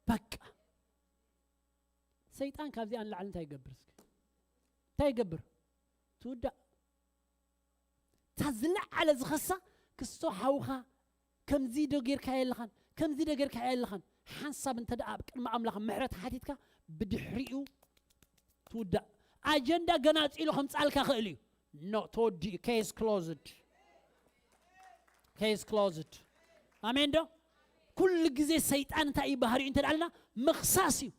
በቃ ሰይጣን ካብዚኣ ንላዕሊ እንታይ ይገብር? እስኪ እንታይ ይገብር? ትውዳእ። እታ ዝለዓለ ዝኸሳ ክስቶ ሓውኻ ከምዚ ዶ ጌርካ የለኻን፣ ከምዚ ዶ ጌርካ የለኻን። ሓንሳብ እንተ ደኣ ኣብ ቅድሚ ኣምላኽ ምሕረት ሓቲትካ ብድሕሪኡ ትውዳእ። ኣጀንዳ ገናጺሉ ከምጻልካ ክእል እዩ። ኖ፣ ተወዲኡ። Case closed። Case closed። ኣሜን ዶ? ኩሉ ግዜ ሰይጣን እንታይ እዩ ባህሪኡ እንተ ደኣ ኣልና ምኽሳስ እዩ።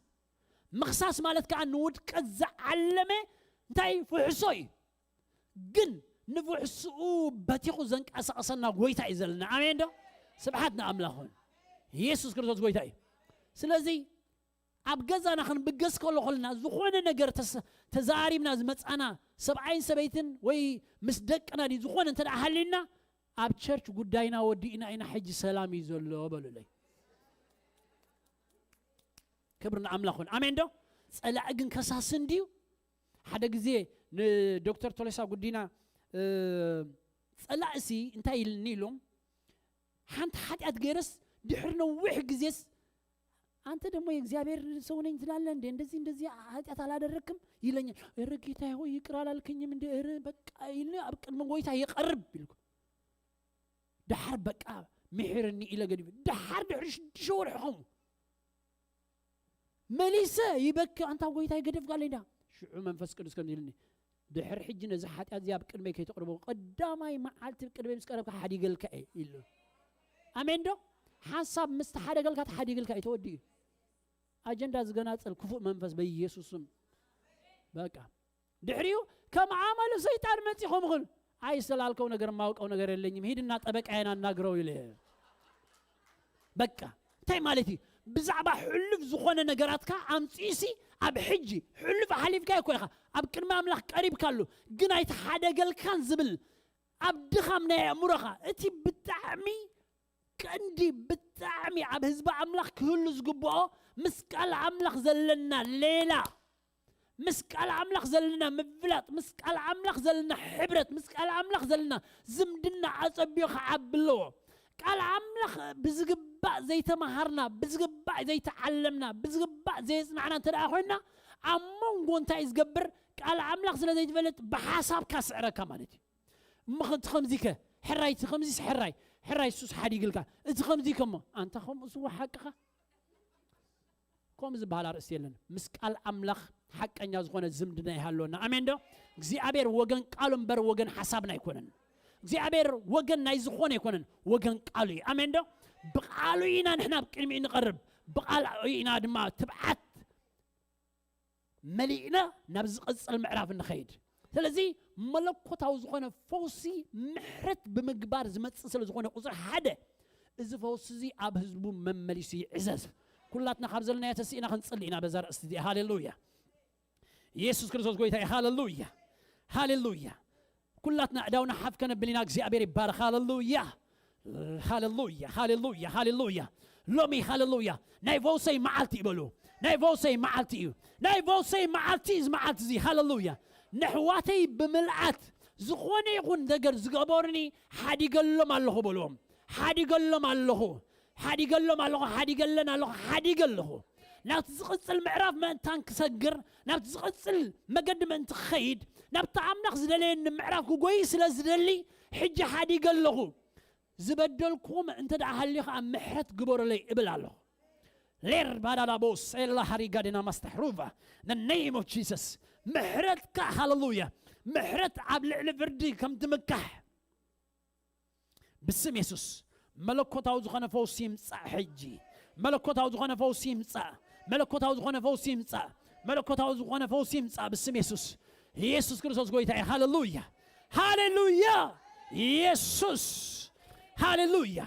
ምኽሳስ ማለት ከዓ ንውድቀት ዝዓለመ እንታይ እዩ? ፍሕሶ እዩ። ግን ንፍሕስኡ በቲኹ ዘንቀሳቕሰና ጎይታ እዩ ዘለና። ኣሜን ዶ? ስብሓት ንኣምላኽ ይኹን። ኢየሱስ ክርስቶስ ጎይታ እዩ። ስለዚ ኣብ ገዛና ክንብገስ ከሎ ከለና ዝኾነ ነገር ተስ-፣ ተዛሪብና ዝመጻና ሰብኣይን ሰበይትን ወይ ምስ ደቅና ድዩ ዝኾነ እንተ ደኣ ሃልዩና ኣብ ቸርች ጉዳይና ወዲእና ኢና፣ ሕጂ ሰላም እዩ ዘሎ በሉለይ። ክብሪ ንኣምላኽ ይኹን። ኣሜን ዶ? ጸላኢ ግን ከሳሲ እንድዩ። ሓደ ግዜ ንዶክተር ቶለሳ ጉዲና፣ እ፣ ጸላእሲ እንታይ ኢልኒ ኢሎም፣ ሓንቲ ሓጢኣት ገይረስ ድሕሪ ነዊሕ ግዜስ፣ «አንተ ደግሞ የእግዚአብሔር ሰው ነኝ ትላለህ እንዴ? እንደዚህ እንደዚህ ኃጢአት አላደረግክም?» ይለኛል። «ኧረ ጌታዬ ሆይ ይቅር አላልከኝም እንዴ? ኧረ በቃ» ኢልኒ ኣብ ቅድሚ ጎይታ ይቐርብ ኢልኩ። ደሓር በቃ ምሒርኒ ኢለ ገዲፈ። ደሓር ድሕሪ ሽዱሽተ ወርሒ ኸምኡ መሊሰ ይበኪ፣ «ኣንታ ጎይታይ ገደፍካለይ ዳ?» ሽዑ መንፈስ ቅዱስ ከምዚ ኢልኒ፣ «ድሕሪ ሕጂ ነዚ ሓጢኣት እዚ ኣብ ቅድመይ ከይተቕርቦ፣ ቀዳማይ መዓልቲ ቅድመይ ምስ ቀረብካ ሓዲገልካ እየ» ኢሉ። ኣሜን ዶ? ሓንሳብ ምስ ተሓደገልካ ተሓዲገልካ እዩ፣ ተወዲኡ። ኣጀንዳ ዝገናጸል ክፉእ መንፈስ በኢየሱስ ስም። በቃ። ድሕሪኡ ከም ዓመሉ ሰይጣን መጺ ከምኹን፣ «አይ ስላልከው ነገር የማውቀው ነገር የለኝም፣ ሂድና ጠበቃዬን አናግረው» ኢለ። በቃ። እንታይ ማለት እዩ? ብዛዕባ ሕሉፍ ዝኾነ ነገራትካ ኣምጺኡሲ ኣብ ሕጂ፣ ሕሉፍ ሓሊፍካዮ እኮ ኢኻ፣ ኣብ ቅድሚ ኣምላኽ ቀሪብካ ኣሎ፣ ግን ኣይተሓደገልካን ዝብል ኣብ ድኻም ናይ ኣእምሮኻ፣ እቲ ብጣዕሚ ቀንዲ፣ ብጣዕሚ ኣብ ህዝቢ ኣምላኽ ክህሉ ዝግብኦ፣ ምስ ቃል ኣምላኽ ዘለና ሌላ፣ ምስ ቃል ኣምላኽ ዘለና ምፍላጥ፣ ምስ ቃል ኣምላኽ ዘለና ሕብረት፣ ምስ ቃል ኣምላኽ ዘለና ዝምድና ኣጸቢቑ ክዓቢ ኣለዎ። ቃል ኣምላኽ ብዝግባእ ዘይተማሃርና፣ ብዝግባእ ዘይተዓለምና፣ ብዝግባእ ዘየጽናዕና እንተ ደኣ ኮይንና፣ ኣብ መንጎ እንታይ እዩ ዝገብር? ቃል ኣምላኽ ስለ ዘይትፈልጥ ብሓሳብካ ስዕረካ ማለት እዩ። እሞ እቲ ከምዚ ከ? ሕራይ፣ እቲ ከምዚስ ሕራይ፣ ሕራይ እሱስ ሓዲግልካ። እቲ ከምዚ ከሞ፣ ኣንታ ከምኡ ስዋ ሓቅኻ? ከምኡ ዝበሃል ኣርእስቲ የለን። ምስ ቃል ኣምላኽ ሓቀኛ ዝኾነ ዝምድና ይሃልወና። ኣሜን ዶ? እግዚኣብሔር ወገን ቃሉ እምበር ወገን ሓሳብና ኣይኮነን። እግዚኣብሔር ወገን ናይ ዝኾነ ኣይኮነን፣ ወገን ቃሉ እዩ። ኣሜን ዶ? ብቃሉ ኢና ንሕና ኣብ ቅድሚኡ ንቐርብ፣ ብቃሉ ኢና ድማ ትብዓት መሊእና ናብ ዝቐጽል ምዕራፍ ንኸይድ። ስለዚ መለኮታዊ ዝኾነ ፈውሲ ምሕረት ብምግባር ዝመጽእ ስለ ዝኾነ ቁጽሪ ሓደ፣ እዚ ፈውሲ እዚ ኣብ ህዝቡ መመሊሱ ይዕዘዝ። ኩላትና ካብ ዘለናዮ ተስኢና ክንጽሊ ኢና በዛ ርእስቲ እዚኣ። ሃሌሉያ። ኢየሱስ ክርስቶስ ጎይታ እዩ። ሃሌሉያ። ሃሌሉያ። ኩላትና ኣእዳውና ሓፍ ከነብል ኢና። እግዚኣብሔር ይባረኽ። ሃሌሉያ። ሃሌሉያ። ሃሌሉያ። ሃሌሉያ። ሎሚ ሃሌሉያ ናይ ፈውሰይ መዓልቲ እዩ በሉ። ናይ ፈውሰይ መዓልቲ እዩ። ናይ ፈውሰይ መዓልቲ እዩ እዚ መዓልቲ እዚ። ሃሌሉያ። ነሕዋተይ ብምልኣት ዝኾነ ይኹን ነገር ዝገበሩኒ ሓዲገሎም ኣለኹ በልዎም። ሓዲገሎም ኣለኹ። ሓዲገሎም ኣለኹ። ሓዲገለን ኣለኹ። ሓዲገ ኣለኹ። ናብቲ ዝቕጽል ምዕራፍ ምእንታን ክሰግር፣ ናብቲ ዝቕጽል መገዲ ምእንቲ ክኸይድ፣ ናብቲ ኣምላኽ ዝደለየኒ ምዕራፍ ክጎይ ስለ ዝደሊ፣ ሕጂ ሓዲገ ኣለኹ። ዝበደልኩም እንተ ደኣ ሃልዩ ኸዓ ምሕረት ግበሩለይ እብል ኣለኹ። ሌር ባዳዳቦስ ኤላ ሃሪጋዴና ማስተሕሩቫ፣ the name of Jesus። ምሕረትካ፣ ሃሌሉያ። ምሕረት ኣብ ልዕሊ ፍርዲ ከም ትምካሕ ብስም የሱስ መለኮታዊ ዝኾነ ፈውሲ ይምጻእ። ሕጂ መለኮታዊ ዝኾነ ፈውሲ ይምጻእ። መለኮታዊ ዝኾነ ፈውሲ ይምጻእ። መለኮታዊ ዝኾነ ፈውሲ ይምጻእ ብስም የሱስ። ኢየሱስ ክርስቶስ ጎይታ እዩ። ሃሌሉያ፣ ሃሌሉያ። ኢየሱስ፣ ሃሌሉያ።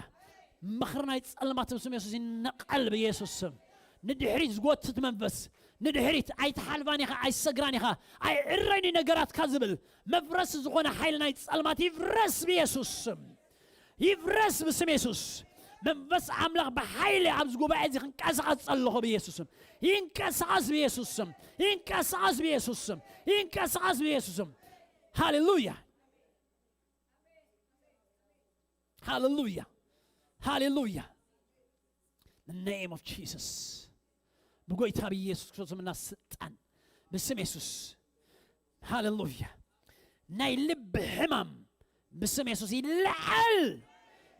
ምኽሪ ናይ ጸልማት ብስም የሱስ ይነቐል ብኢየሱስ ስም። ንድሕሪት ዝጎትት መንፈስ፣ ንድሕሪት ኣይትሓልፋን ኢኻ፣ ኣይሰግራን ኢኻ፣ ኣይዕረይን እዩ ነገራትካ ዝብል መፍረሲ ዝኾነ ሓይሊ ናይ ጸልማት ይፍረስ ብየሱስ ስም። ይፍረስ ብስም የሱስ። መንፈስ ኣምላኽ ብሓይሊ ኣብዚ ጉባኤ እዚ ክንቀሳቐስ ጸለኹ ብየሱስ ስም። ይንቀሳቐስ ብየሱስ ስም። ይንቀሳቐስ ብየሱስ ስም። ይንቀሳቐስ ብየሱስ ስም። ሃሌሉያ። ሃሌሉያ። ሃሌሉያ። In the name of Jesus. ብጎይታ ብኢየሱስ ክርስቶስ ስምና ስልጣን ብስም የሱስ። ሃሌሉያ። ናይ ልብ ሕማም ብስም የሱስ ይለዓል።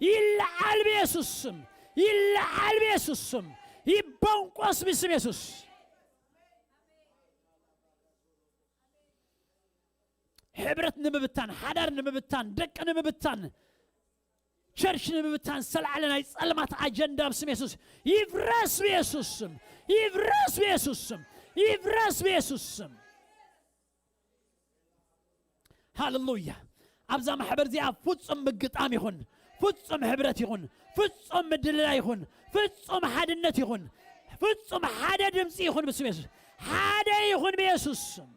ይለዓል ብየሱስ ስም። ይለዓል ብየሱስ ስም። ይበንቆስ ብስም የሱስ። ሕብረት ንምብታን፣ ሓዳር ንምብታን፣ ደቂ ንምብታን፣ ቸርች ንምብታን ዝተልዓለ ናይ ጸልማት ኣጀንዳ ብስም የሱስ ይፍረስ ብየሱስ ስም። ይፍረስ ብየሱስ ስም። ይፍረስ ብየሱስ ስም። ሃሌሉያ። ኣብዛ ማሕበር እዚኣ ፍጹም ምግጣም ይኹን፣ ፍጹም ሕብረት ይኹን፣ ፍጹም ምድልላ ይኹን፣ ፍጹም ሓድነት ይኹን፣ ፍጹም ሓደ ድምፂ ይኹን ብስም የሱስ። ሓደ ይኹን ብየሱስ ስም።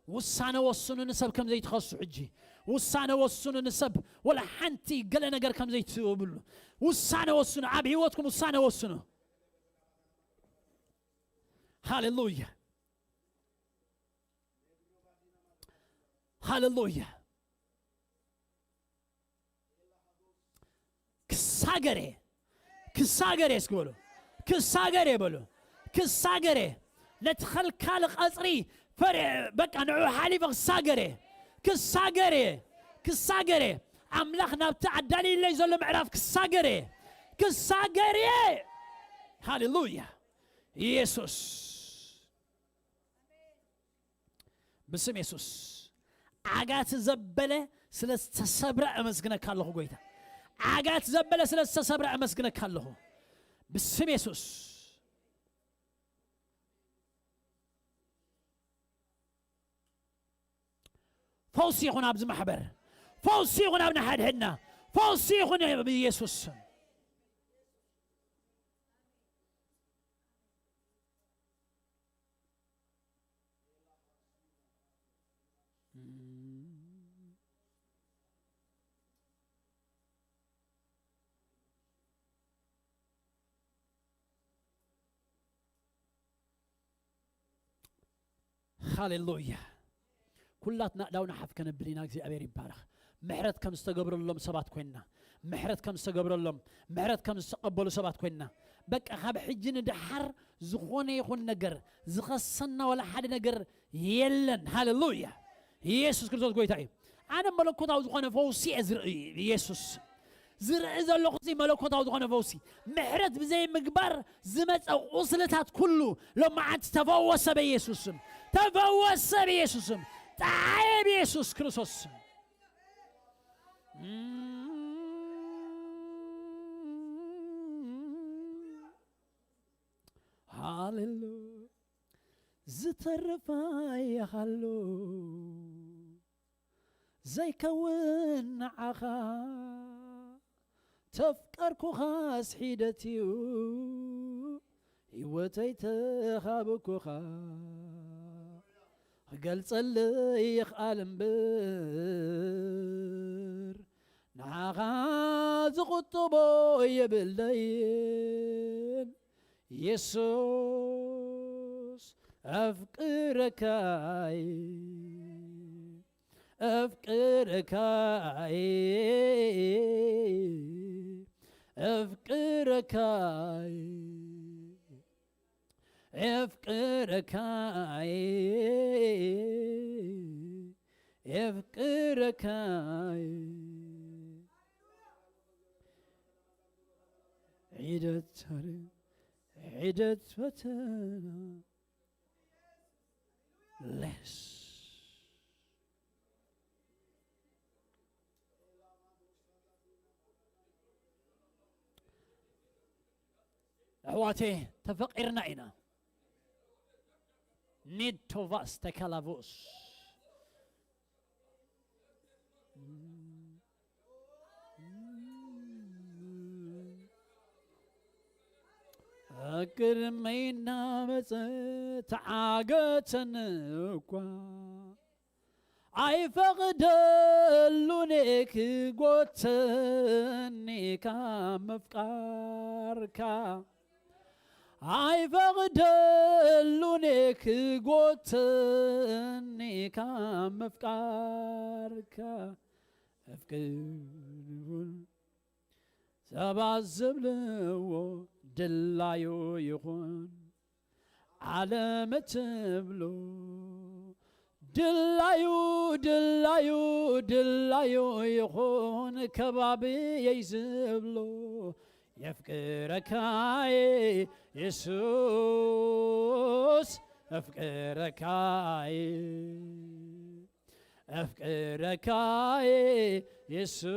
ውሳነ ወስኑ፣ ንሰብ ከም ዘይትኸሱ ሕጂ። ውሳነ ወስኑ፣ ንሰብ ወላ ሓንቲ ገለ ነገር ከም ዘይትብሉ። ውሳነ ወስኑ፣ ኣብ ህይወትኩም ውሳነ ወስኑ። ሃሌሉያ። ሃሌሉያ። ክሳገሬ፣ ክሳገሬ እስኪ በሉ። ክሳገሬ በሉ። ክሳገሬ። ነቲ ኸልካሊ ቐጽሪ ፈር-፣ በቃ ንዑ ሓሊፈ ክሳገሬ። ክሳገሬ። ክሳገሬ። ኣምላኽ ናብቲ ኣዳልይለይ ዘሎ ምዕራፍ ክሳገሬ። ክሳገሬ። ሃሌሉያ። ኢየሱስ። ብስም የሱስ። ዓጋቲ ዘበለ ስለ ዝተሰብረ ኣመስግነካ ኣለኹ ጎይታ። ዓጋቲ ዘበለ ስለ ዝተሰብረ ኣመስግነካ ኣለኹ። ብስም የሱስ። ፈውሲ ይኹን ኣብዚ ማሕበር። ፈውሲ ይኹን ኣብ ንሓድሕድና። ፈውሲ ይኹን ብኢየሱስ ስም። ሃሌሉያ። ኩላትና ኣእዳውና ሓፍ ከነብል ኢና። እግዚኣብሔር ይባረኽ። ምሕረት ከም ዝተገብረሎም ሰባት ኮይንና፣ ምሕረት ከም ዝተገብረሎም፣ ምሕረት ከም ዝተቐበሉ ሰባት ኮይንና፣ በቃ ካብ ሕጂ ንደሓር ዝኾነ ይኹን ነገር ዝኸሰና ወላ ሓደ ነገር የለን። ሃሌሉያ። ኢየሱስ ክርስቶስ ጎይታ እዩ። ኣነ መለኮታዊ ዝኾነ ፈውሲ እየ ዝርኢ። ኢየሱስ ዝርኢ ዘለኹ እዚ መለኮታዊ ዝኾነ ፈውሲ፣ ምሕረት ብዘይ ምግባር ዝመጸ ቁስልታት ኩሉ ሎማዓንቲ ተፈወሰ በኢየሱስ ስም። ተፈወሰ በኢየሱስ ስም። ጠዓየ በኢየሱስ ክርስቶስ ስም። ሃሌሉ ዝተረፈ ይሃሉ ዘይከውን ንዓኻ ተፍቀርኩኻስ ሒደት እዩ ህይወተይ ተኻብኩኻ ክገልጸለይ ይኽኣል እምበር ንዓኻ ዝቑጥቦ የብለይን የሱስ ኣፍቅረካይ ኣፍቅረካይ ኣፍቅረካይ ኣፍቅረካይ ኣፍቅረካይ ዒደት ዒደት ፈተና ሌስ ኣሕዋተይ ተፈቒርና ኢና። ኒድ ቶቫስ ተካላቮስ ቅድመይ እናመጸ ተዓገተኒ እኳ ኣይፈቕደሉን ክጎተኒ ካብ ምፍቃርካ ኣይፈቕደሉን ክጎተኒ ካብ ምፍቃርካ ኣፍቅርውን ሰባት ዝብልዎ ድላዩ ይኹን ዓለም ትብሎ ድላዩ ድላዩ ድላዩ ይኹን ከባብየይ ዝብሎ የፍቅረካየ የሱስ ኣፍቅረካየ ኣፍቅረካየ የሱስ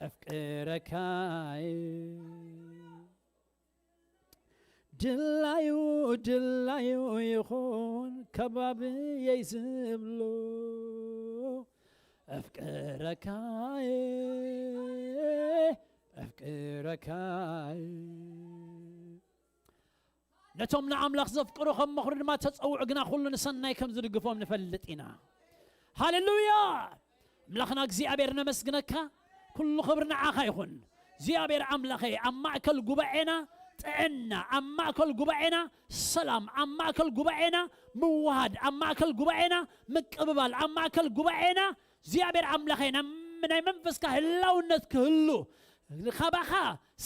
ኣፍቅረካየ ድላዩ ድላዩ ይኹን ከባብየይ ዝብሎ ኣፍቅረካየ ኣፍቅረካየ ነቶም ንኣምላኽ ዘፍቅሩ ከም ምኽሩ ድማ ተጸውዑ ግና ኩሉ ንሰናይ ከም ዝድግፎም ንፈልጥ ኢና። ሃሌሉያ! ኣምላኽና እግዚኣብሔር ነመስግነካ። ኩሉ ክብሪ ንዓኻ ይኹን። እግዚኣብሔር ኣምላኸይ ኣብ ማእከል ጉባኤና ጥዕና፣ ኣብ ማእከል ጉባኤና ሰላም፣ ኣብ ማእከል ጉባኤና ምውሃድ፣ ኣብ ማእከል ጉባኤና ምቅብባል፣ ኣብ ማእከል ጉባኤና እግዚኣብሔር ኣምላኸይ ናይ መንፈስካ ህላውነት ክህሉ ካባኻ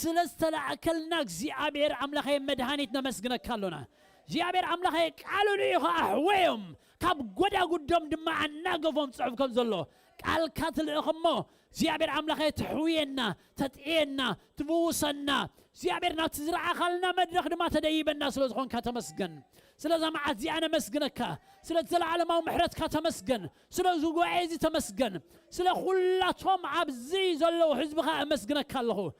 ስለ ዝተላእከልና እግዚኣብሔር ኣምላኸይ መድሃኒት ነመስግነካ ኣሎና። እግዚኣብሔር ኣምላኸይ ቃሉ ልኢኹ ኣሕወዮም ካብ ጎዳጉዶም ድማ ኣናገፎም ጽሑፍ ከም ዘሎ ቃልካ ትልእኽ እሞ እግዚኣብሔር ኣምላኸይ ተሕውየና ተጥዕየና ትፍውሰና እግዚኣብሔር ናብቲ ዝረኣኻልና መድረኽ ድማ ተደይበና ስለ ዝኾንካ ተመስገን። ስለዛ መዓት እዚኣ ነመስግነካ። ስለ ዘለዓለማዊ ምሕረትካ ተመስገን። ስለ እዚ ጉባኤ እዚ ተመስገን። ስለ ኩላቶም ኣብዚ ዘለዉ ህዝብኻ ኣመስግነካ ኣለኹ።